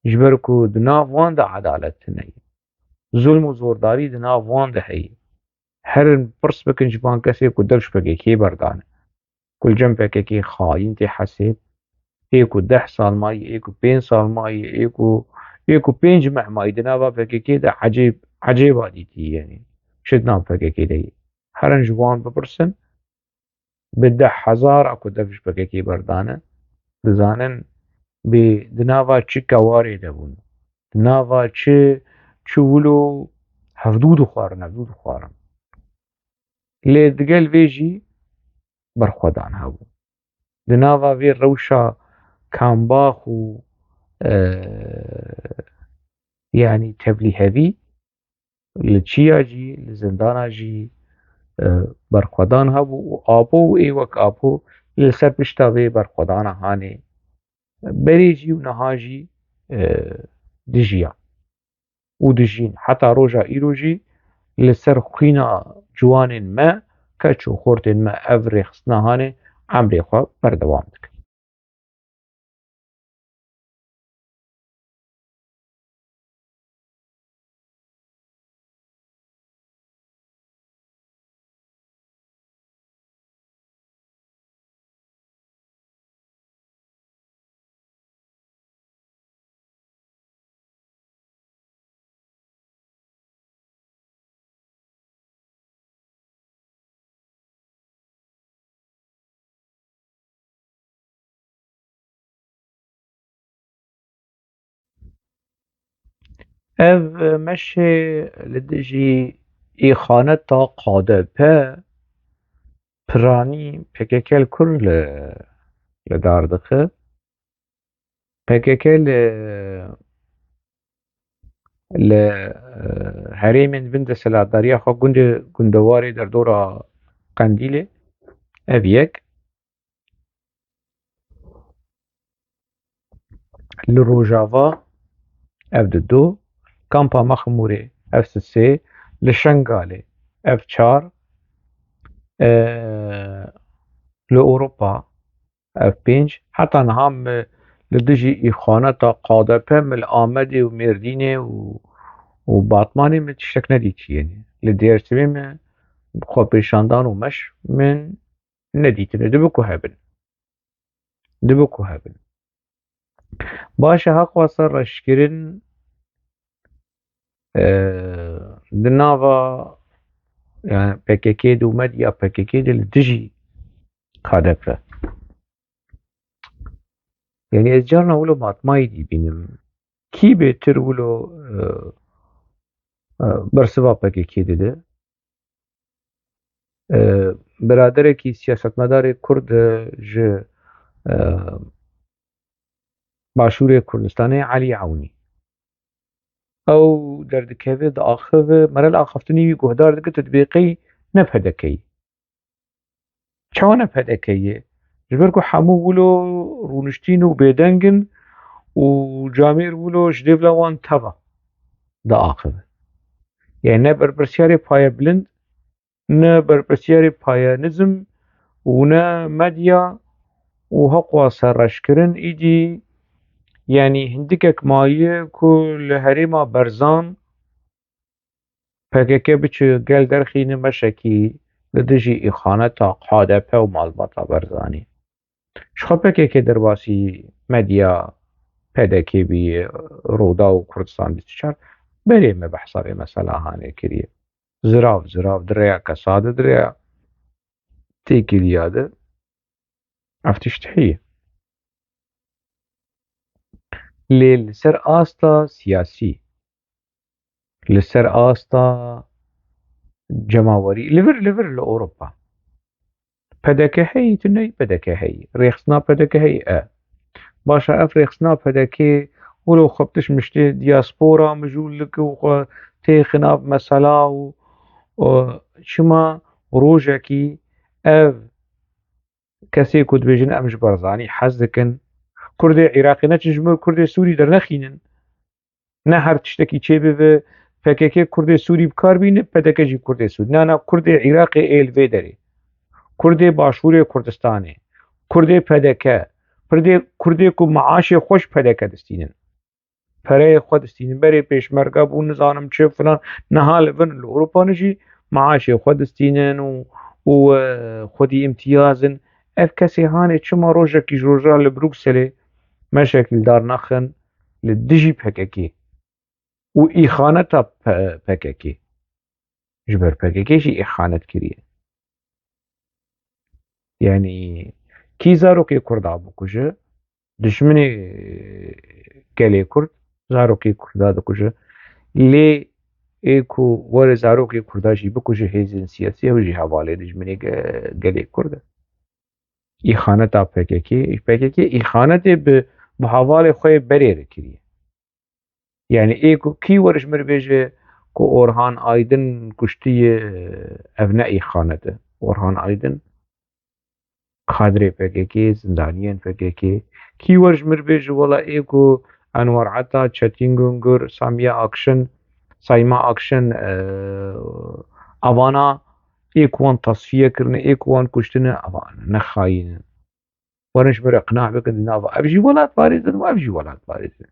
Ji ber ku di nav wan de edalet tune ye. Zulm û zordarî di nav wan de heye. Herin pirs bikin ji van kesê ku dev ji P K K berdane. Ku li cem P K K xayîn tê hesêb. Ê ku deh sal mayî, ê ku pênc sal mayî, ê ku, ê ku pênc meh mayî di nava P K K de ecêb, ecêba dîtî, yanî. Çi di nav P K K de ye? Herin ji wan bipirsin. Bi deh hezara ku dev ji P K K berdane, dizanin bi, di nava çi kewarê de bûn. Di nava çi, çi wilo hevdû dixwarin, hevdû dixwarin. Lê digel vê jî berxwedan hebû. Di nava vê rewşa kambax û, e, yanî tevlîhevî, li çiya jî, li zindana jî, e, berxwedan hebû û Apo û ê wek Apo li ser pişta vê berxwedana hanê berê jî û niha jî, e, dijiya û dijîn. Heta roja îro jî li ser xwîna ciwanên me, keç û xortên me ev rêxistina hanê emrê xwe berdewam dikin. Ev meşê li dijî îxaneta K D P piranî P K K li kur li, li dar dixe. P K K li, li, e, herêmên bin desthilatdariya xwe gundê, gundewarê derdora Qendîlê, ev yek. Li Rojava, ev di du. Kampa Mexmûrê, ev sisê. Li Şengalê, ev çar. E, li Ewropa, ev pênc. Heta niha min li dijî îxaneta K D P min li Amedê û Mêrdînê û, û Batmanê min tiştek nedîtiye. Li Dêrsimê min xwepêşandan û meş min nedîtine. Dibe ku hebin. Dibe ku hebin. Baş e, heqwasa reşkirin, e, di nava, yani P K K de û medya P K K de li dijî K D P. Yani ez carna wilo matmayî dî bînim. Kî bêtir wilo, e, e, bersiva P K K dide? E, biraderekî siyasetmedarê Kurd, e, ji, e, Başûrê Kurdistanê Elî Ewnî. Ew derdikeve, diaxive, mere li axaftinê wî guhdar dike, tu dibê qey ne P D K yî. Çawa ne P D K yê? Ji ber ku hemû wilo rûniştîn û bêdeng in û camêr wilo ji dêvla wan teva diaxive. Yani ne berpirsiyarê paye bilind, ne berpirsiyarê paye nizm û ne medya û heqwa serreşkirin îdî, yani hindikek maye ku li herêma Berzan P K K biçe gel derxîne meşekî li dijî îxaneta K D P û malbata Berzanî. Ji xwe P K K derbasî medya P D K bûye, Rûdaw û Kurdistan bîst û çar, berê me behsa vê mesela hanê kiriye. Zirav, zirav di rêya kesa de, di rêya têkiliya de ev tişt heye. Lê li ser asta siyasî, li ser asta cemawerî, li vir, li vir li Ewropa. P D K heyî, tu neyî P D K heyî. Rêxistina P D K heyî e. Başa ev rêxistina P D K wilo xwe bi tişt miştê diaspora mijûl dike û xwe têxe nav mesela û, û çima rojekî ev kesê ku dibêjin em ji Barzanî hez dikin, Kurdê Iraqê neçin ji mir Kurdê Sûrî dernexînin. Ne her tiştekî çêbibe, P K K Kurdê Sûrî bi kar bîne, P D K jî Kurdê Sûrî. Na, na, Kurdê Iraqê ê li vê derê. Kurdê Başûrê Kurdistanê. Kurdê P D K. Kurdê, Kurdê ku maaşê xwe ji P D K distînin. Pereyê xwe distînin. Berê pêşmerge bûn, nizanim çi filan. Niha li vir li Ewropa ne jî maaşê xwe distînin û, û, e, xwedî îmtiyaz in. Ev kesê hanê çima rojekî ji roja li Brukselê meşekî li dar naxin li dijî P K K û îxaneta P-, P K K. Ji ber P K K jî îxanet kiriye. Yani kî zarokê Kurda bikuje, dijminê gelê Kurd zarokê Kurda dikuje. Lê ê ku were zarokê Kurda jî bikuje hêzên siyasî, ew jî hevalê dijminê ge-, gelê Kurd e. Îxaneta P K K, P K K îxanetê bi, bi hevalê xwe yê berê re kiriye. Yani ê ku kî were ji mir bêje ku Orhan Aydin kuştiye, ev ne îxanet e. Orhan Aydin kadrê P K K, zindaniyên P K K. Kî were ji mir bêje wela ê ku Enwar Ata, Çetin Gungur, Samiye Akşin, Sayma Akşin, e, avana ê ku wan tasfiye kirine, ê ku wan kuştine, avan ne xayîn in. Werin ji mir re qina bikin di nava. Ev jî welatparêz in û ev jî welatparêz in.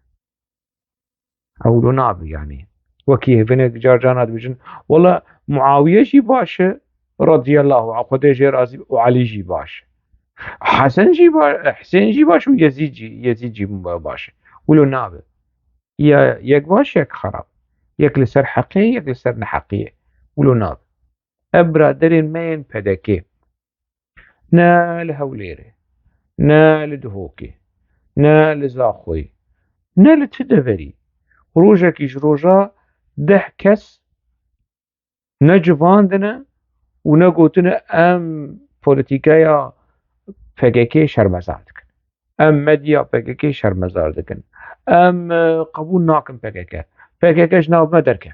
Ew lo nabe yani. Wekî hinek car carna dibêjin, wela Muawiye jî baş e, radiyallahu anh, Xwedê jê razî be, û Elî jî baş e. Hesen jî ba-, Husên jî baş û Yezîd jî, Yezîd jî ba-, baş e. Wilo nabe. Ya yek baş, yek xerab. Yek li ser heqê, yek li ser neheqiyê. Wilo nabe. Ev biraderên me yên P D K. Ne li Hewlêrê, ne li Duhokê, ne li Zaxoyê, ne li ti deverî. Rojekî ji roja deh kes ne civandine û ne gotine em polîtîkeya P K K şermezar dikin. Em medya P K K şermezar dikin. Em, e, qebûl nakin P K K. P K K ji nav me derket.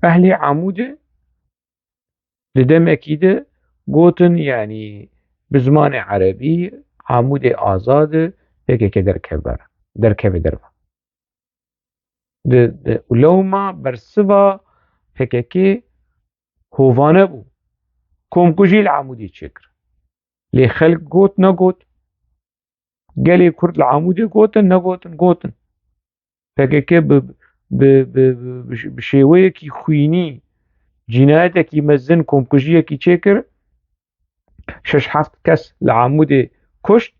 Ehlê Amûdê di demekî de gotin, yanî bi zimanê erebî, Amûdê azad e, P K K derkeve, derkeve derve. Di, di, û lewma bersiva P K K hovane bû. Komkujî li Amûdê çêkir. Lê xelk got, negot. Gelê Kurd li Amûdê gotin, negotin, gotin. P K K bi, bi, bi, bi, bi şêweyekî xwînî cînayetekî mezin, komkujiyekî çêkir. Şeş heft kes li Amûdê kuşt.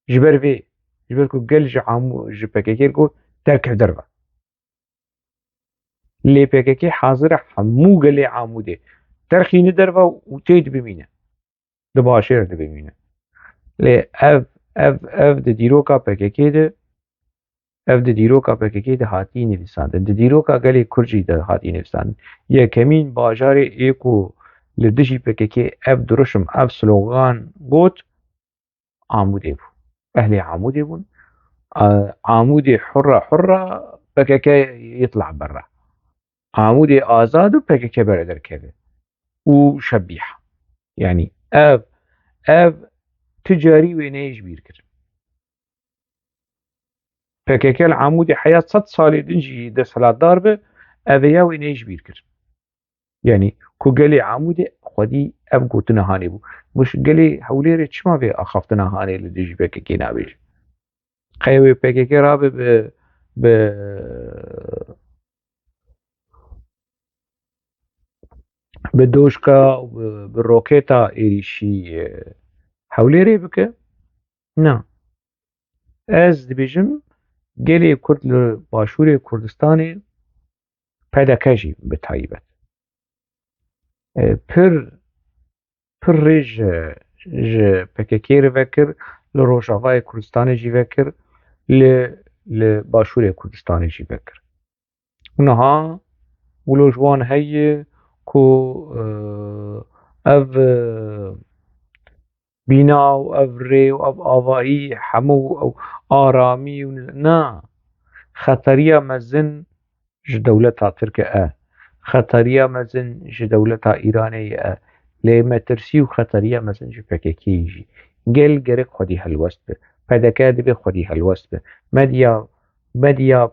Ji ber vê, ji ber ku gel ji Amû-, ji P K K re got, derkev derve. Lê P K K hazir e hemû gelê Amûdê derxîne derve û tê de bimîne. Di başêr de bimîne. Lê ev, ev, ev di dîroka P K K de, ev di dîroka P K K de hatî nivîsandin. Di dîroka gelê Kurd jî de hatî nivîsandin. Yekemîn bajarê ê ku li dijî P K K ev diruşim, ev slogan got, Amûdê bû. Ehlê Amûdê bûn. A-, Amûdê hurra hurra P K K yitla berra. Amûdê azad û P K K bere derkeve. Û şebîha. Yanî ev, ev tu carî wê neyê ji bîr kir. P K K li Amûdê heya sed salê din jî desthilatdar be, ev ya wê neyê ji bîr kir. Yanî ku gelê Amûdê xwedî ev gotina hanê bû. Miş gelê Hewlêrê çima vê axaftina hanê li dijî P K K nabêje? Qey wê P K K rabe bi, bi, bi doşka û bi, bi roketa êrîşî, e, Hewlêrê bike? Na. Ez dibêjim, gelê Kurd li Başûrê Kurdistanê, P D K jî bi taybet, e, pir, pir rê ji, ji P K K re vekir, li Rojavayê Kurdistanê jî vekir, li, li Başûrê Kurdistanê jî vekir. Û niha wilo ji wan heye ku, e, ev, e, bîna û ev rê û ev avahî hemû ew aramî û na, xeteriya mezin ji dewleta Tirk e, xeteriya mezin ji dewleta Îranê ye, lê metirsî û xeteriya mezin ji P K K jî. Gel gerek xwedî helwest be. P D K dibê xwedî helwest be. Medya, medya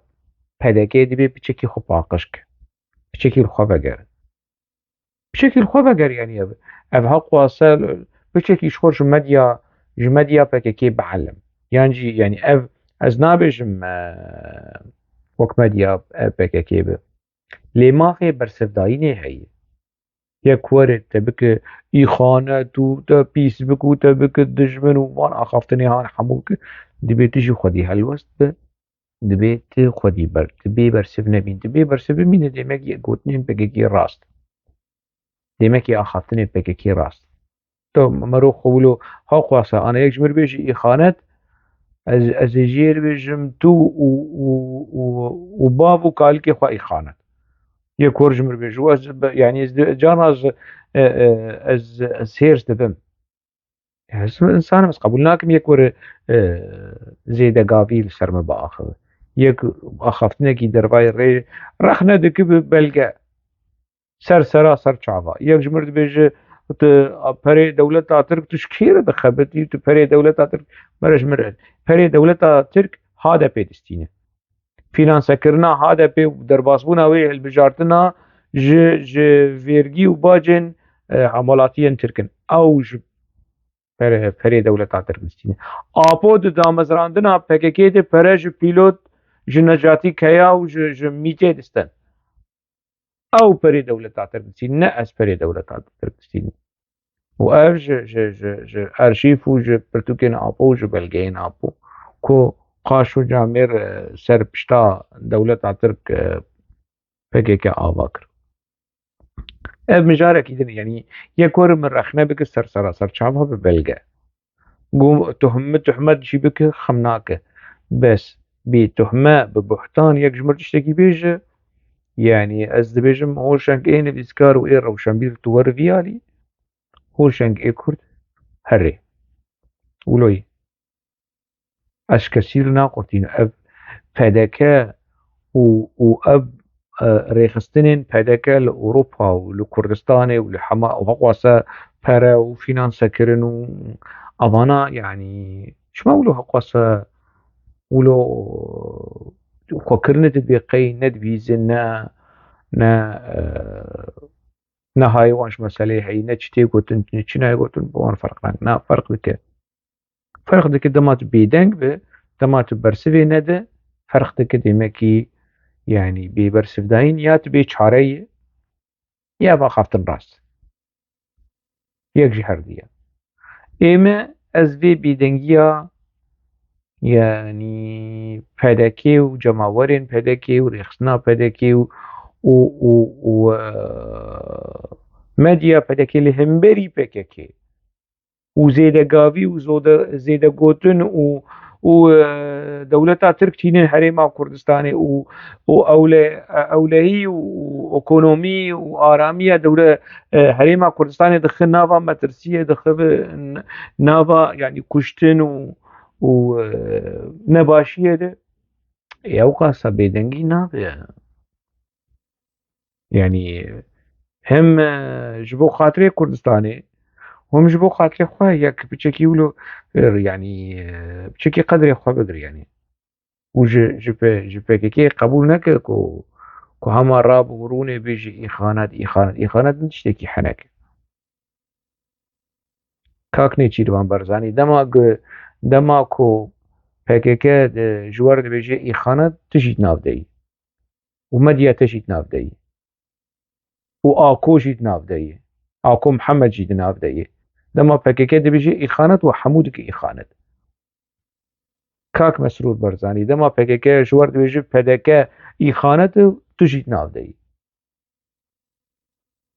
P D K dibê piçekî xwe paqij ke. Piçekî li xwe vegere. Piçekî li xwe veger, yanî ev, ev heqwase piçekî ji xwe ji medya, ji medya P K K bielim. Yan jî, yanî ev, ez nabêjim, e, wek medya, e, P K K be. Lê mafê bersivdayînê heye. Yek were te bike îxanet û te pîs bike û te bike dijmin û van axaftinê han hemû bike, dibê tu jî xwedî helwest be. Dibê tu xwedî ber, tu bê bersiv nebîn. Tu bê bersiv bimîne, demek yê gotinên P K K rast. Demek yê axaftinên P K K rast. Tu mero xwe wilo heqwasa, ana yek ji mir bêjî îxanet, ez, ez ê jê re bêjim tu û, û, û, û bav û kalikê xwe îxanet. Yek were ji mir bêjî, ez be, yanî ez di-, carna ez, e, e, ez, ez hêrs dibim. Ez insan im, ez qebûl nakim yek were, e, zêdegavî li ser me biaxive. Yek axaftinekî dervayê rê rexne dike bi belge. Ser sera ser çava. Yek ji mir dibêje, tu perê dewleta Tirk, tu ji kê re dixebitî, tu perê dewleta Tirk, mere ji mir re. Perê dewleta Tirk H D P distîne. Fînansekirina H D P û derbasbûna wê hilbijartina ji, ji vergî û bacên, e, hemwelatiyên Tirk in. Ew ji pere-, perê dewleta Tirk distîne. Apo di damezrandina P K K de pere ji pîlot, ji Necatî Keya û ji, ji MÎT'ê distin. Ew perê dewleta Tirk distîne, ne ez perê dewleta Tirk distînim. Û ev ji, ji, ji, ji arşîv û ji pirtûkên Apo û ji belgeyên Apo ku qaş û camêr, e, ser pişta dewleta Tirk, e, P K K ava kir. Ev mijarekî din e, yanî yek were min rexne bike ser sera ser çava bi belge. Got, tuhme, tuhmet jî bike, xem nake. Bes, bê tuhme, bi buhtan, yek ji mir tiştekî bêje, yanî ez dibêjim, Hoşeng ê nivîskar û ê rewşenbîr tu were vî alî, Hoşeng ê Kurd herê. Wilo ye. Ez ji kesî re naqurtînim. Ev P D K û, û ev, e, rêxistinên P D K li Ewropa û li Kurdistanê û li hema û heqwase pere û fînansekirin û evana, yanî çima wilo heqwase wilo xwekirine dibê qey ne dibîzin, ne, ne, e, ne hayê wan ji meseleyê heyî, ne çi tê gotin, ne çi nayê gotin, bi wan ferq nake. Na, ferq dike. Ferq dike dema tu bêdeng be, dema tu bersivê nede, ferq dike demekî, yanî bêbersivdayîn ya tu bê çare yî, ya va xaftin rast. Yek ji her diye. Ê me ez vê bêdengiya, yanî P D K û cemawerên P D K û rêxistina P D K û, û, û, û, e, medya P D K li hemberî P K K û zêdegavî û zode-, zêdegotin û, û, e, dewleta Tirk tînin Herêma Kurdistanê û, û ewle-, ewlehî û ekonomî û aramiya dewle-, e, Herêma Kurdistanê dixe nava metirsiyê, dixe bi n-, nava, yanî kuştin û, û, e, nebaşiyê de, e, ew qasa bêdengî nabe. Yanî hem, e, ji bo xatirê Kurdistanê, hem ji bo xatirê xwe yek piçekî wilo, e, yanî, e, piçekî qedrê xwe bigir yanî. Û ji, ji P-, ji P K K qebûl neke ku, ku hema rab û rûnê bêjî îxanet, îxanet, îxanet ne tiştekî henek. Kak Nêçîrvan Barzanî, dema ku, dema ku P K K di, ji we re dibêje îxanet, tu jî di nav de yî. Û medya te jî di nav de yî. Û Ako jî di nav de yî. Ako Mihemed jî di nav de yî. Dema P K K dibêje îxanet, we hemû dike îxanet. Kak Mesrûr Barzanî, dema P K K ji we re dibêje P D K îxanet e, tu jî di nav de yî.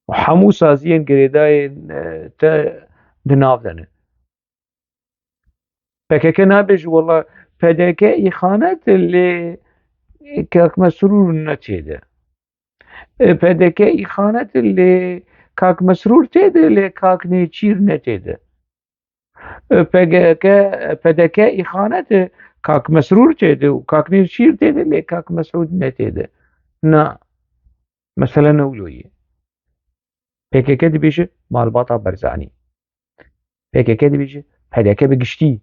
Hemû saziyên girêdayên, e, te di nav de ne. P K K nabêje, wela P D K îxanet e, lê Kak Mesrûr ne tê de. E, P D K îxanet e, lê Kak Mesrûr tê de, lê Kak Nêçîr ne tê de. E, P K K, P D K îxanet e, Kak Mesrûr tê de û Kak Nêçîr tê de, lê Kak Mesûd ne tê de. Na. Mesele ne wilo ye. P K K dibêje malbata Barzanî. P K K dibêje P D K bi giştî.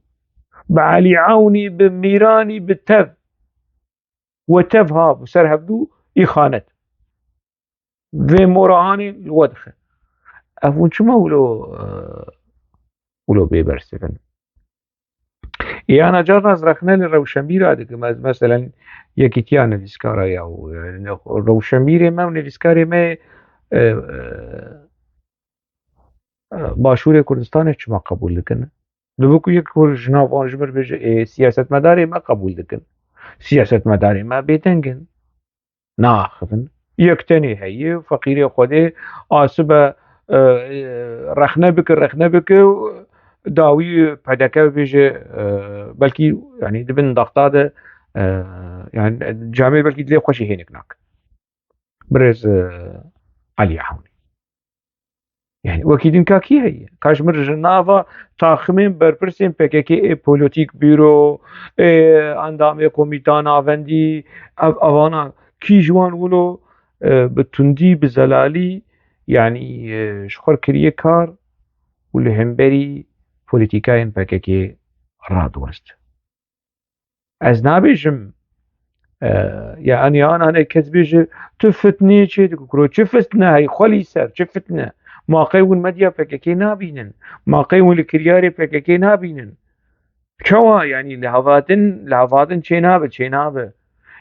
Bi Elî Ewnî, bi Mîranî, bi tev. We tev ha, bi ser hevdû îxanet. Vê morahanê li we dixe. Ev hûn çima wilo, e, wilo bê bersiv in? Yana carna ez rexne li rewşenbîra dikim. Ez meselen yekîtiya nivîskara ya û, e, rewşenbîrê me û nivîskarê me, e, e, e, Başûrê Kurdistanê çima qebûl dikin? Dibe ku yek ku ji nav wan ji mir bêje, ê, siyasetmedarê me qebûl dikin. Siyasetmedarê me bêdeng in. Naaxivin. Yek tenê heye, feqîrê Xwedê asibe, e, e, rexne bike, rexne bike, dawî P D K bêje, e, belkî, yanî di bin daxta de, e, yanî camê belkî dilê xwe jî hênik nake. Birêz, e, Elî Ewnî. Yani wekî din ka kî heye? Ka ji mir ji nava taximên berpirsên P K K ê polotîk, bîro, ê endamê komîta navendî, ev, evana kî ji wan wilo, e, bi tundî, bi zelalî, yani, e, ji xwe kiriye kar û li hemberî polîtîkayên P K K radiwest? Ez nabêjim, e, ya, yani, an, hani kes bêje, tu fitneyê çê dikî, kuro, çi fitne hey, xwelî ser, çi fitne? Ma qey hûn medya P K K nabînin? Ma qey hûn li kiryarê P K K nabînin? Çawa, yani, li hevatin, li hevatin çê nabe, çê nabe.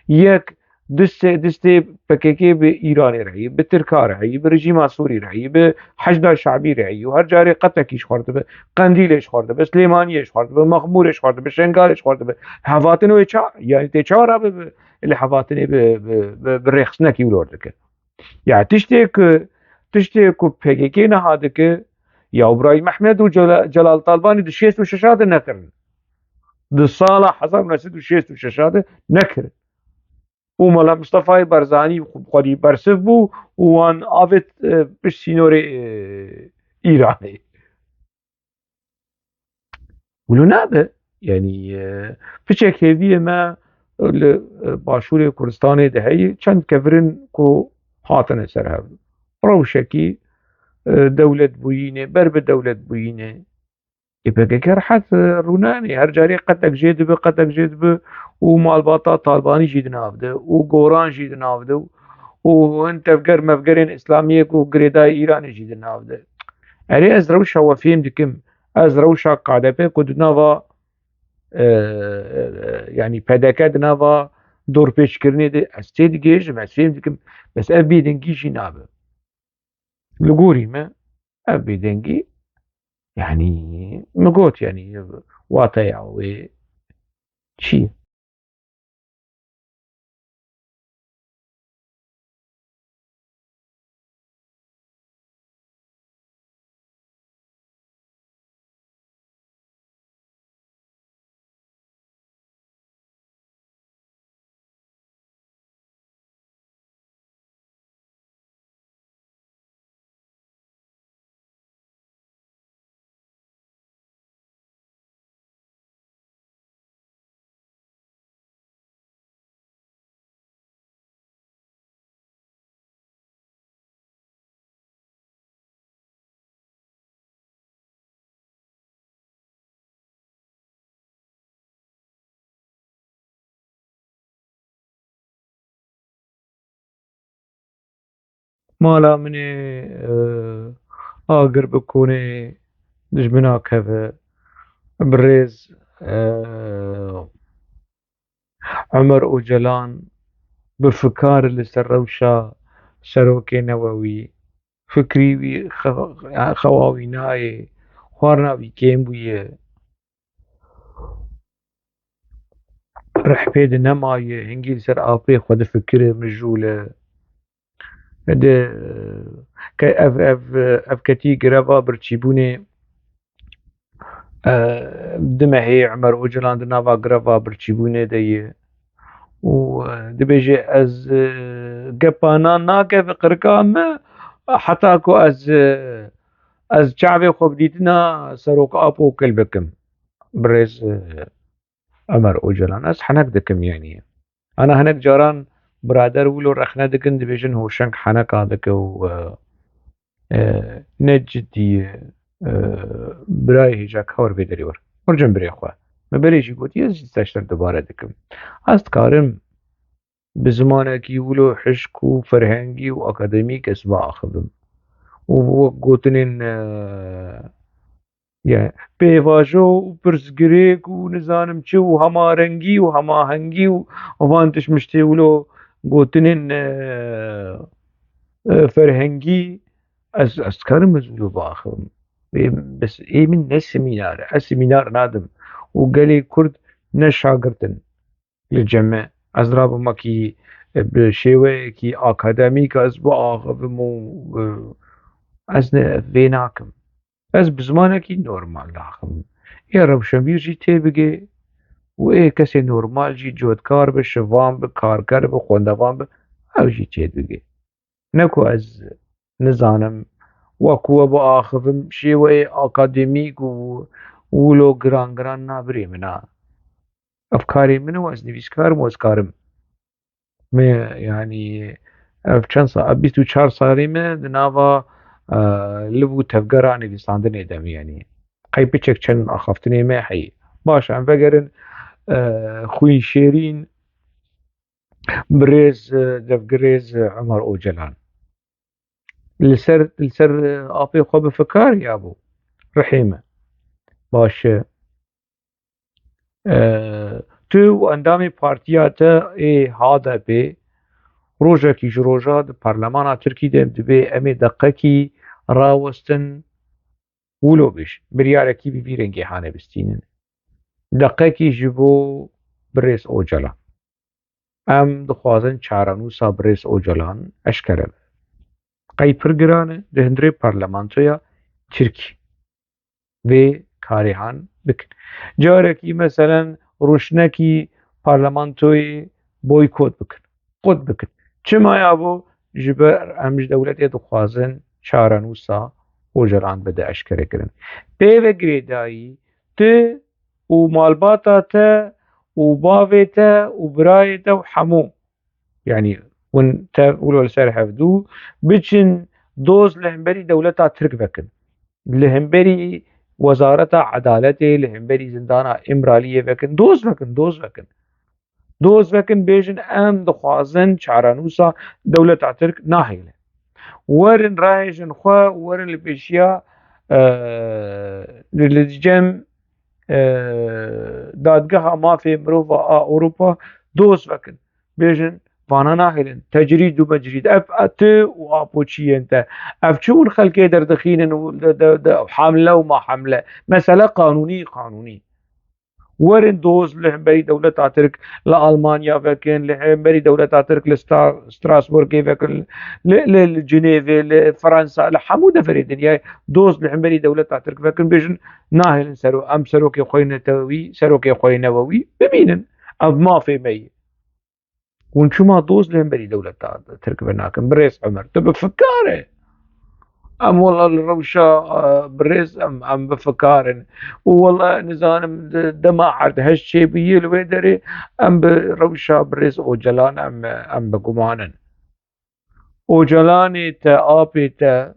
Yek, distê, distê P K K bi Îranê re heye, bi Tirka re heye, bi rejîma Sûrî re heye, bi Heşda Şabî re heye û her carê qetekî ji xwe dibe, Qendîlê ji xwe dibe, Silêmaniyê ji xwe dibe, Mexmûrê ji xwe dibe, Şengalê ji xwe dibe. Hevatin wê ça, yani tê çawa rabe bi, li hevatinê bi, bi, bi, bi rêxistinekî wilo dike? Ya tiştê ku, tiştê ku P K K niha dike, ya Îbrahîm Ehmed û Cela-, Celal Talbanî di şêst û şeş de nekirin. Di sala hezar û neh sed û şêst û şeş de nekirin. Û Mela Mistefayê Barzanî xwe-, xwedî bersiv bû û wan avêt, e, pişt sînorê, e, Îranê. Wilo nabe. Yanî, e, piçek hêviyê me li, e, Başûrê Kurdistanê de heye, çend kevirin ku hatine ser hev. Rewşekî, e, dewlet bûyînê, ber bi dewlet bûyînê. Ê P K K rehet, e, rûnanê. Her carê qetek jê dibe, qetek jê dibe û malbata Talbanî jî di nav de û Goran jî di nav de û hin tevger mevgerên Îslamiyê ku girêdayî Îranê jî di nav de. Erê, ez rewşa we fêm dikim. Ez rewşa K D P ku di nava, e, e, yanî P D K di nava dorpêçkirinê de ez têdigihêjim, ez fêm dikim. Bes ev bêdengî jî nabe. Li gorî me ev bêdengî, yanî min got, yanî wateya wê çi ye? Mala min ê, e, agir bi konê dijmina keve. Birêz, e, Omer Ocalan bi fikar li ser rewşa serokê newewî, fikrî wî xe-, xewa wî nayê, xwarina wî kêm bûye. Rih pê di nemaye, hingî li ser apê xwe difikire, mijûl e. Di, ke ev, ev, ev ketî greva birçîbûnê, e, du mehê Omer Ocalan di nava greva birçîbûnê de ye. Û, e, dibêje, ez, e, gepa nan nake bi qirika me, heta ku ez, e, ez çavê xwe bi dîtina Serok Apo kil bikim. Birêz, e, Omer Ocalan. Ez henek dikim, yanî. Ana hinek caran birader wilo rexne dikin, dibêjin hoşeng heneka dike û, e, e, ne cidî ye, e, birayê hêja ka wir vê derê wir. Mircin birê xwe. Me berê jî gotiye, ez jî teşter dubare dikim. Ez dikarim bi zimanekî wilo hişk û ferhengî û akademîk ez biaxivim. Û wek gotinên, e, Yani, pêvajo û pirsgirêk û nizanim çi û hemarengî û hemahengî û van tişt miştê wilo gotinên, e, e, ferhengî ez, ez dikarim ez wilo biaxivim. Ê, bes ê min ne semînar e. Ez semînar nadim. Û gelê Kurd ne şagirt in li cem me. Ez rabim wekî, e, bi şêweyekî akademîk ez biaxivim û, e, ez ne, vê nakim. Ez bi zimanekî normal diaxivim. Ê rewşenbîr jî tê bigê û ê kesê normal jî cotkar bi, şivan bi, karker bi, xwendevan bi, ew jî tê bigê. Ne ku ez nizanim, wek we biaxivim, şêweyê akademîk û wilo giran giran na birê min a. Ev karê min e û ez nivîskar im û ez karim. Me, yanî, ev çend sa-, ev bîst û çar salî me di nava, e, liv û tevgera nivîsandinê de me, yanî. Qey piçek çend axaftinê me heye. Baş, em vegerin, e, xwînşêrîn, birêz, e, devgirêz, e, Omer Ocalan. Li ser, li ser, e, apê xwe bifikar ya bû. Rihê me. Baş e. E, tu û endamê partiya te ê H D P rojekî ji roja di parlemana Tirkî de dibê em ê deqekî rawestin, wilo bêj, biryarekî bi vî rengê hane bistînin. Deqekî ji bo birêz Ocalan. Em dixwazin çarenûsa birêz Ocalan eşkere be. Qey pir giran e di hundirê parlamentoya Tirkî vê karê han bikin. Carekî meselen rûşnekî parlamentoyê boykot bikin, qut bikin. Çima ya bo? Ji ber em ji dewletê dixwazin çarenûsa Ocalan bide eşkerekirin. Pê ve girêdayî tu û malbata te û bavê te û birayê te û hemû, yanî hûn tev wilo li ser hevdû biçin doz li hemberî dewleta Tirk vekin. Li hemberî Wezareta Edaletê, li hemberî zindana Îmraliyê vekin. Doz vekin, doz vekin. Doz vekin, bêjin, em dixwazin çarenûsa dewleta Tirk nahêle. Werin rahêjin xwe, werin li pêşiya, e, li, li cem, e, Dadgeha Mafê Mirova a Ewropa doz vekin. Bêjin, vana nahêlin. Tecrîd û mecrîd. Ev, e, tu û apoçiyên te. Ev çi hûn xelkê derdixînin û de, de, de, hamle û ma hamle. Mesele qanûnî, qanûnî. Werin doz li hemberî dewleta Tirk li Almanya vekin, li hemberî dewleta Tirk li Stra-, Strasbourgê vekin, li, li, li Cinêvê, li Fransa, li hemû deverê dinyayê doz li hemberî dewleta Tirk vekin, bêjin, nahêlin sero-, em serokê xwe yê netewî, serokê xwe yê newewî bimînin. Ev mafê me ye. Hûn çima doz li hemberî dewleta Tirk venakin? Birêz Omer, tu bi fikar e. Em wela li rewşa, e, birêz em, em bi fikar in. Û wela nizanim di dema erdhej çêbûyî li wê derê em bi rewşa birêz Ocalan em, em bi guman in. Ocalanê te, apê te,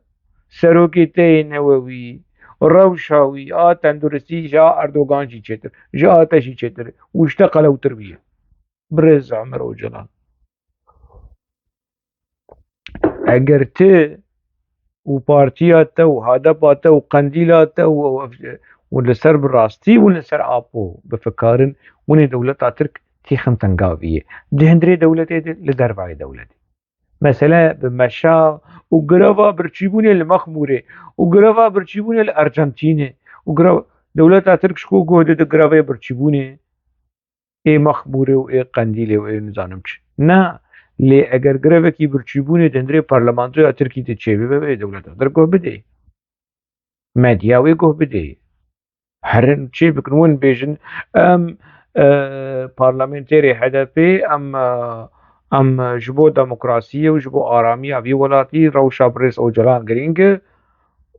serokê te yê newewî, rewşa wî a tenduristî ji a Erdogan jî çêtir, ji a te jî çêtir û ji te qelewtir bûye. Birêz Omer Ocalan. Eger ti û partiya te û HDP'a te û Qendîla te û, û, û li ser bi rastî û li ser Apo bifikarin, hûn ê dewleta Tirk têxin tengaviyê. Di hundirê dewletê de, li dervayê dewletê. Mesele bi meşa û greva birçîbûnê li Mexmûrê û greva birçîbûnê li Ercentînê û grev-, dewleta Tirk ji ku guh dide grevê birçîbûnê ê Mexmûrê û ê Qendîlê û ê nizanim çi. Na, lê eger grevekî birçîbûnê di hundirê parlamentoya Tirkî de çêbibe, wê dewleta Tirk guh bidê. Medya wê guh bidê. Herin çê bikin, win bêjin, em, e, parlamentêrê HDP'ê, em, e, em ji bo demokrasiyê û ji bo aramiya vî welatî rewşa birêz Ocalan girîng e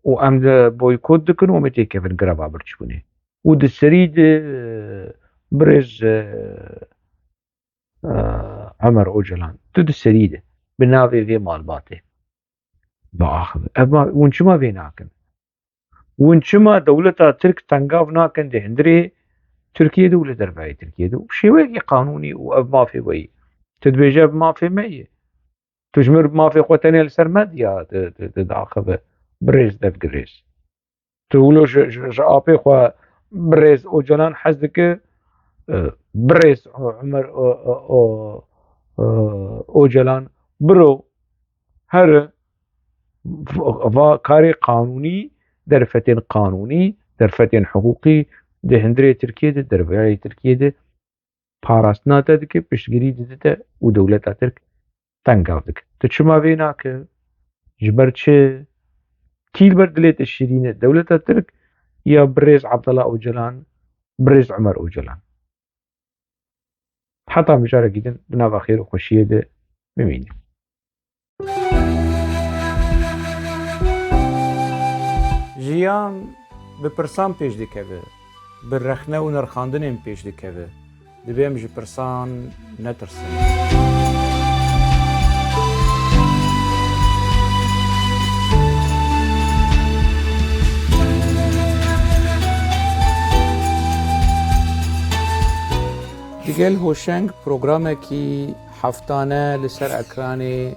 û em li boykot dikin û em ê têkevin greva birçîbûnê. Û di serî de, e, birêz, e, e, Omer Ocalan, tu di serî de bi navê vê malbatê biaxive. Ev ma-, hûn çima vê nakin? Hûn çima dewleta Tirk tengav nakin di hundirê Tirkiyê de û li dervayê Tirkiyê de û bi şêweyekî qanûnî û ev mafê we ye? Tu dibêje ev mafê me ye. Tu ji mir mafê xwe tenê li ser medya di, di, di, diaxive. Birêz Devgirêz. Tu wilo ji, ji, ji apê xwe birêz Ocalan hez dike, e, birêz Omer, o, o, o, e, Ocalan biro here va karê qanûnî, derfetên qanûnî, derfetên hiqûqî di hundirê Tirkiyê de, derveyayê Tirkiyê de parastina te dike, piştgirî dide te û dewleta Tirk tengav dike. Tu çima vê nake? Ji ber çi? Kî li ber dilê te şirîn e? Dewleta Tirk ya birêz Abdullah Ocalan, birêz Omer Ocalan? Heta mijarekî din di nava xêr û xweşiyê de bimînin. Jiyan bi pirsan pêş dikeve, bi rexne û nirxandinên pêş dikeve. Divê em ji pirsan netirsin. Digel Hoşeng programekî heftane li ser ekranê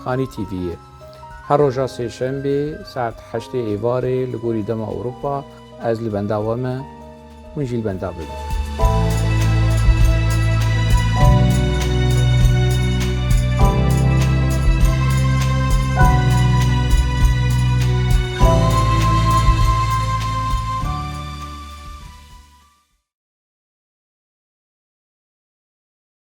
Xanî T V'yê. Her roja sêşembê saet heştê êvarê li gorî dema Ewropa ez li benda we me, hûn jî li benda bibin.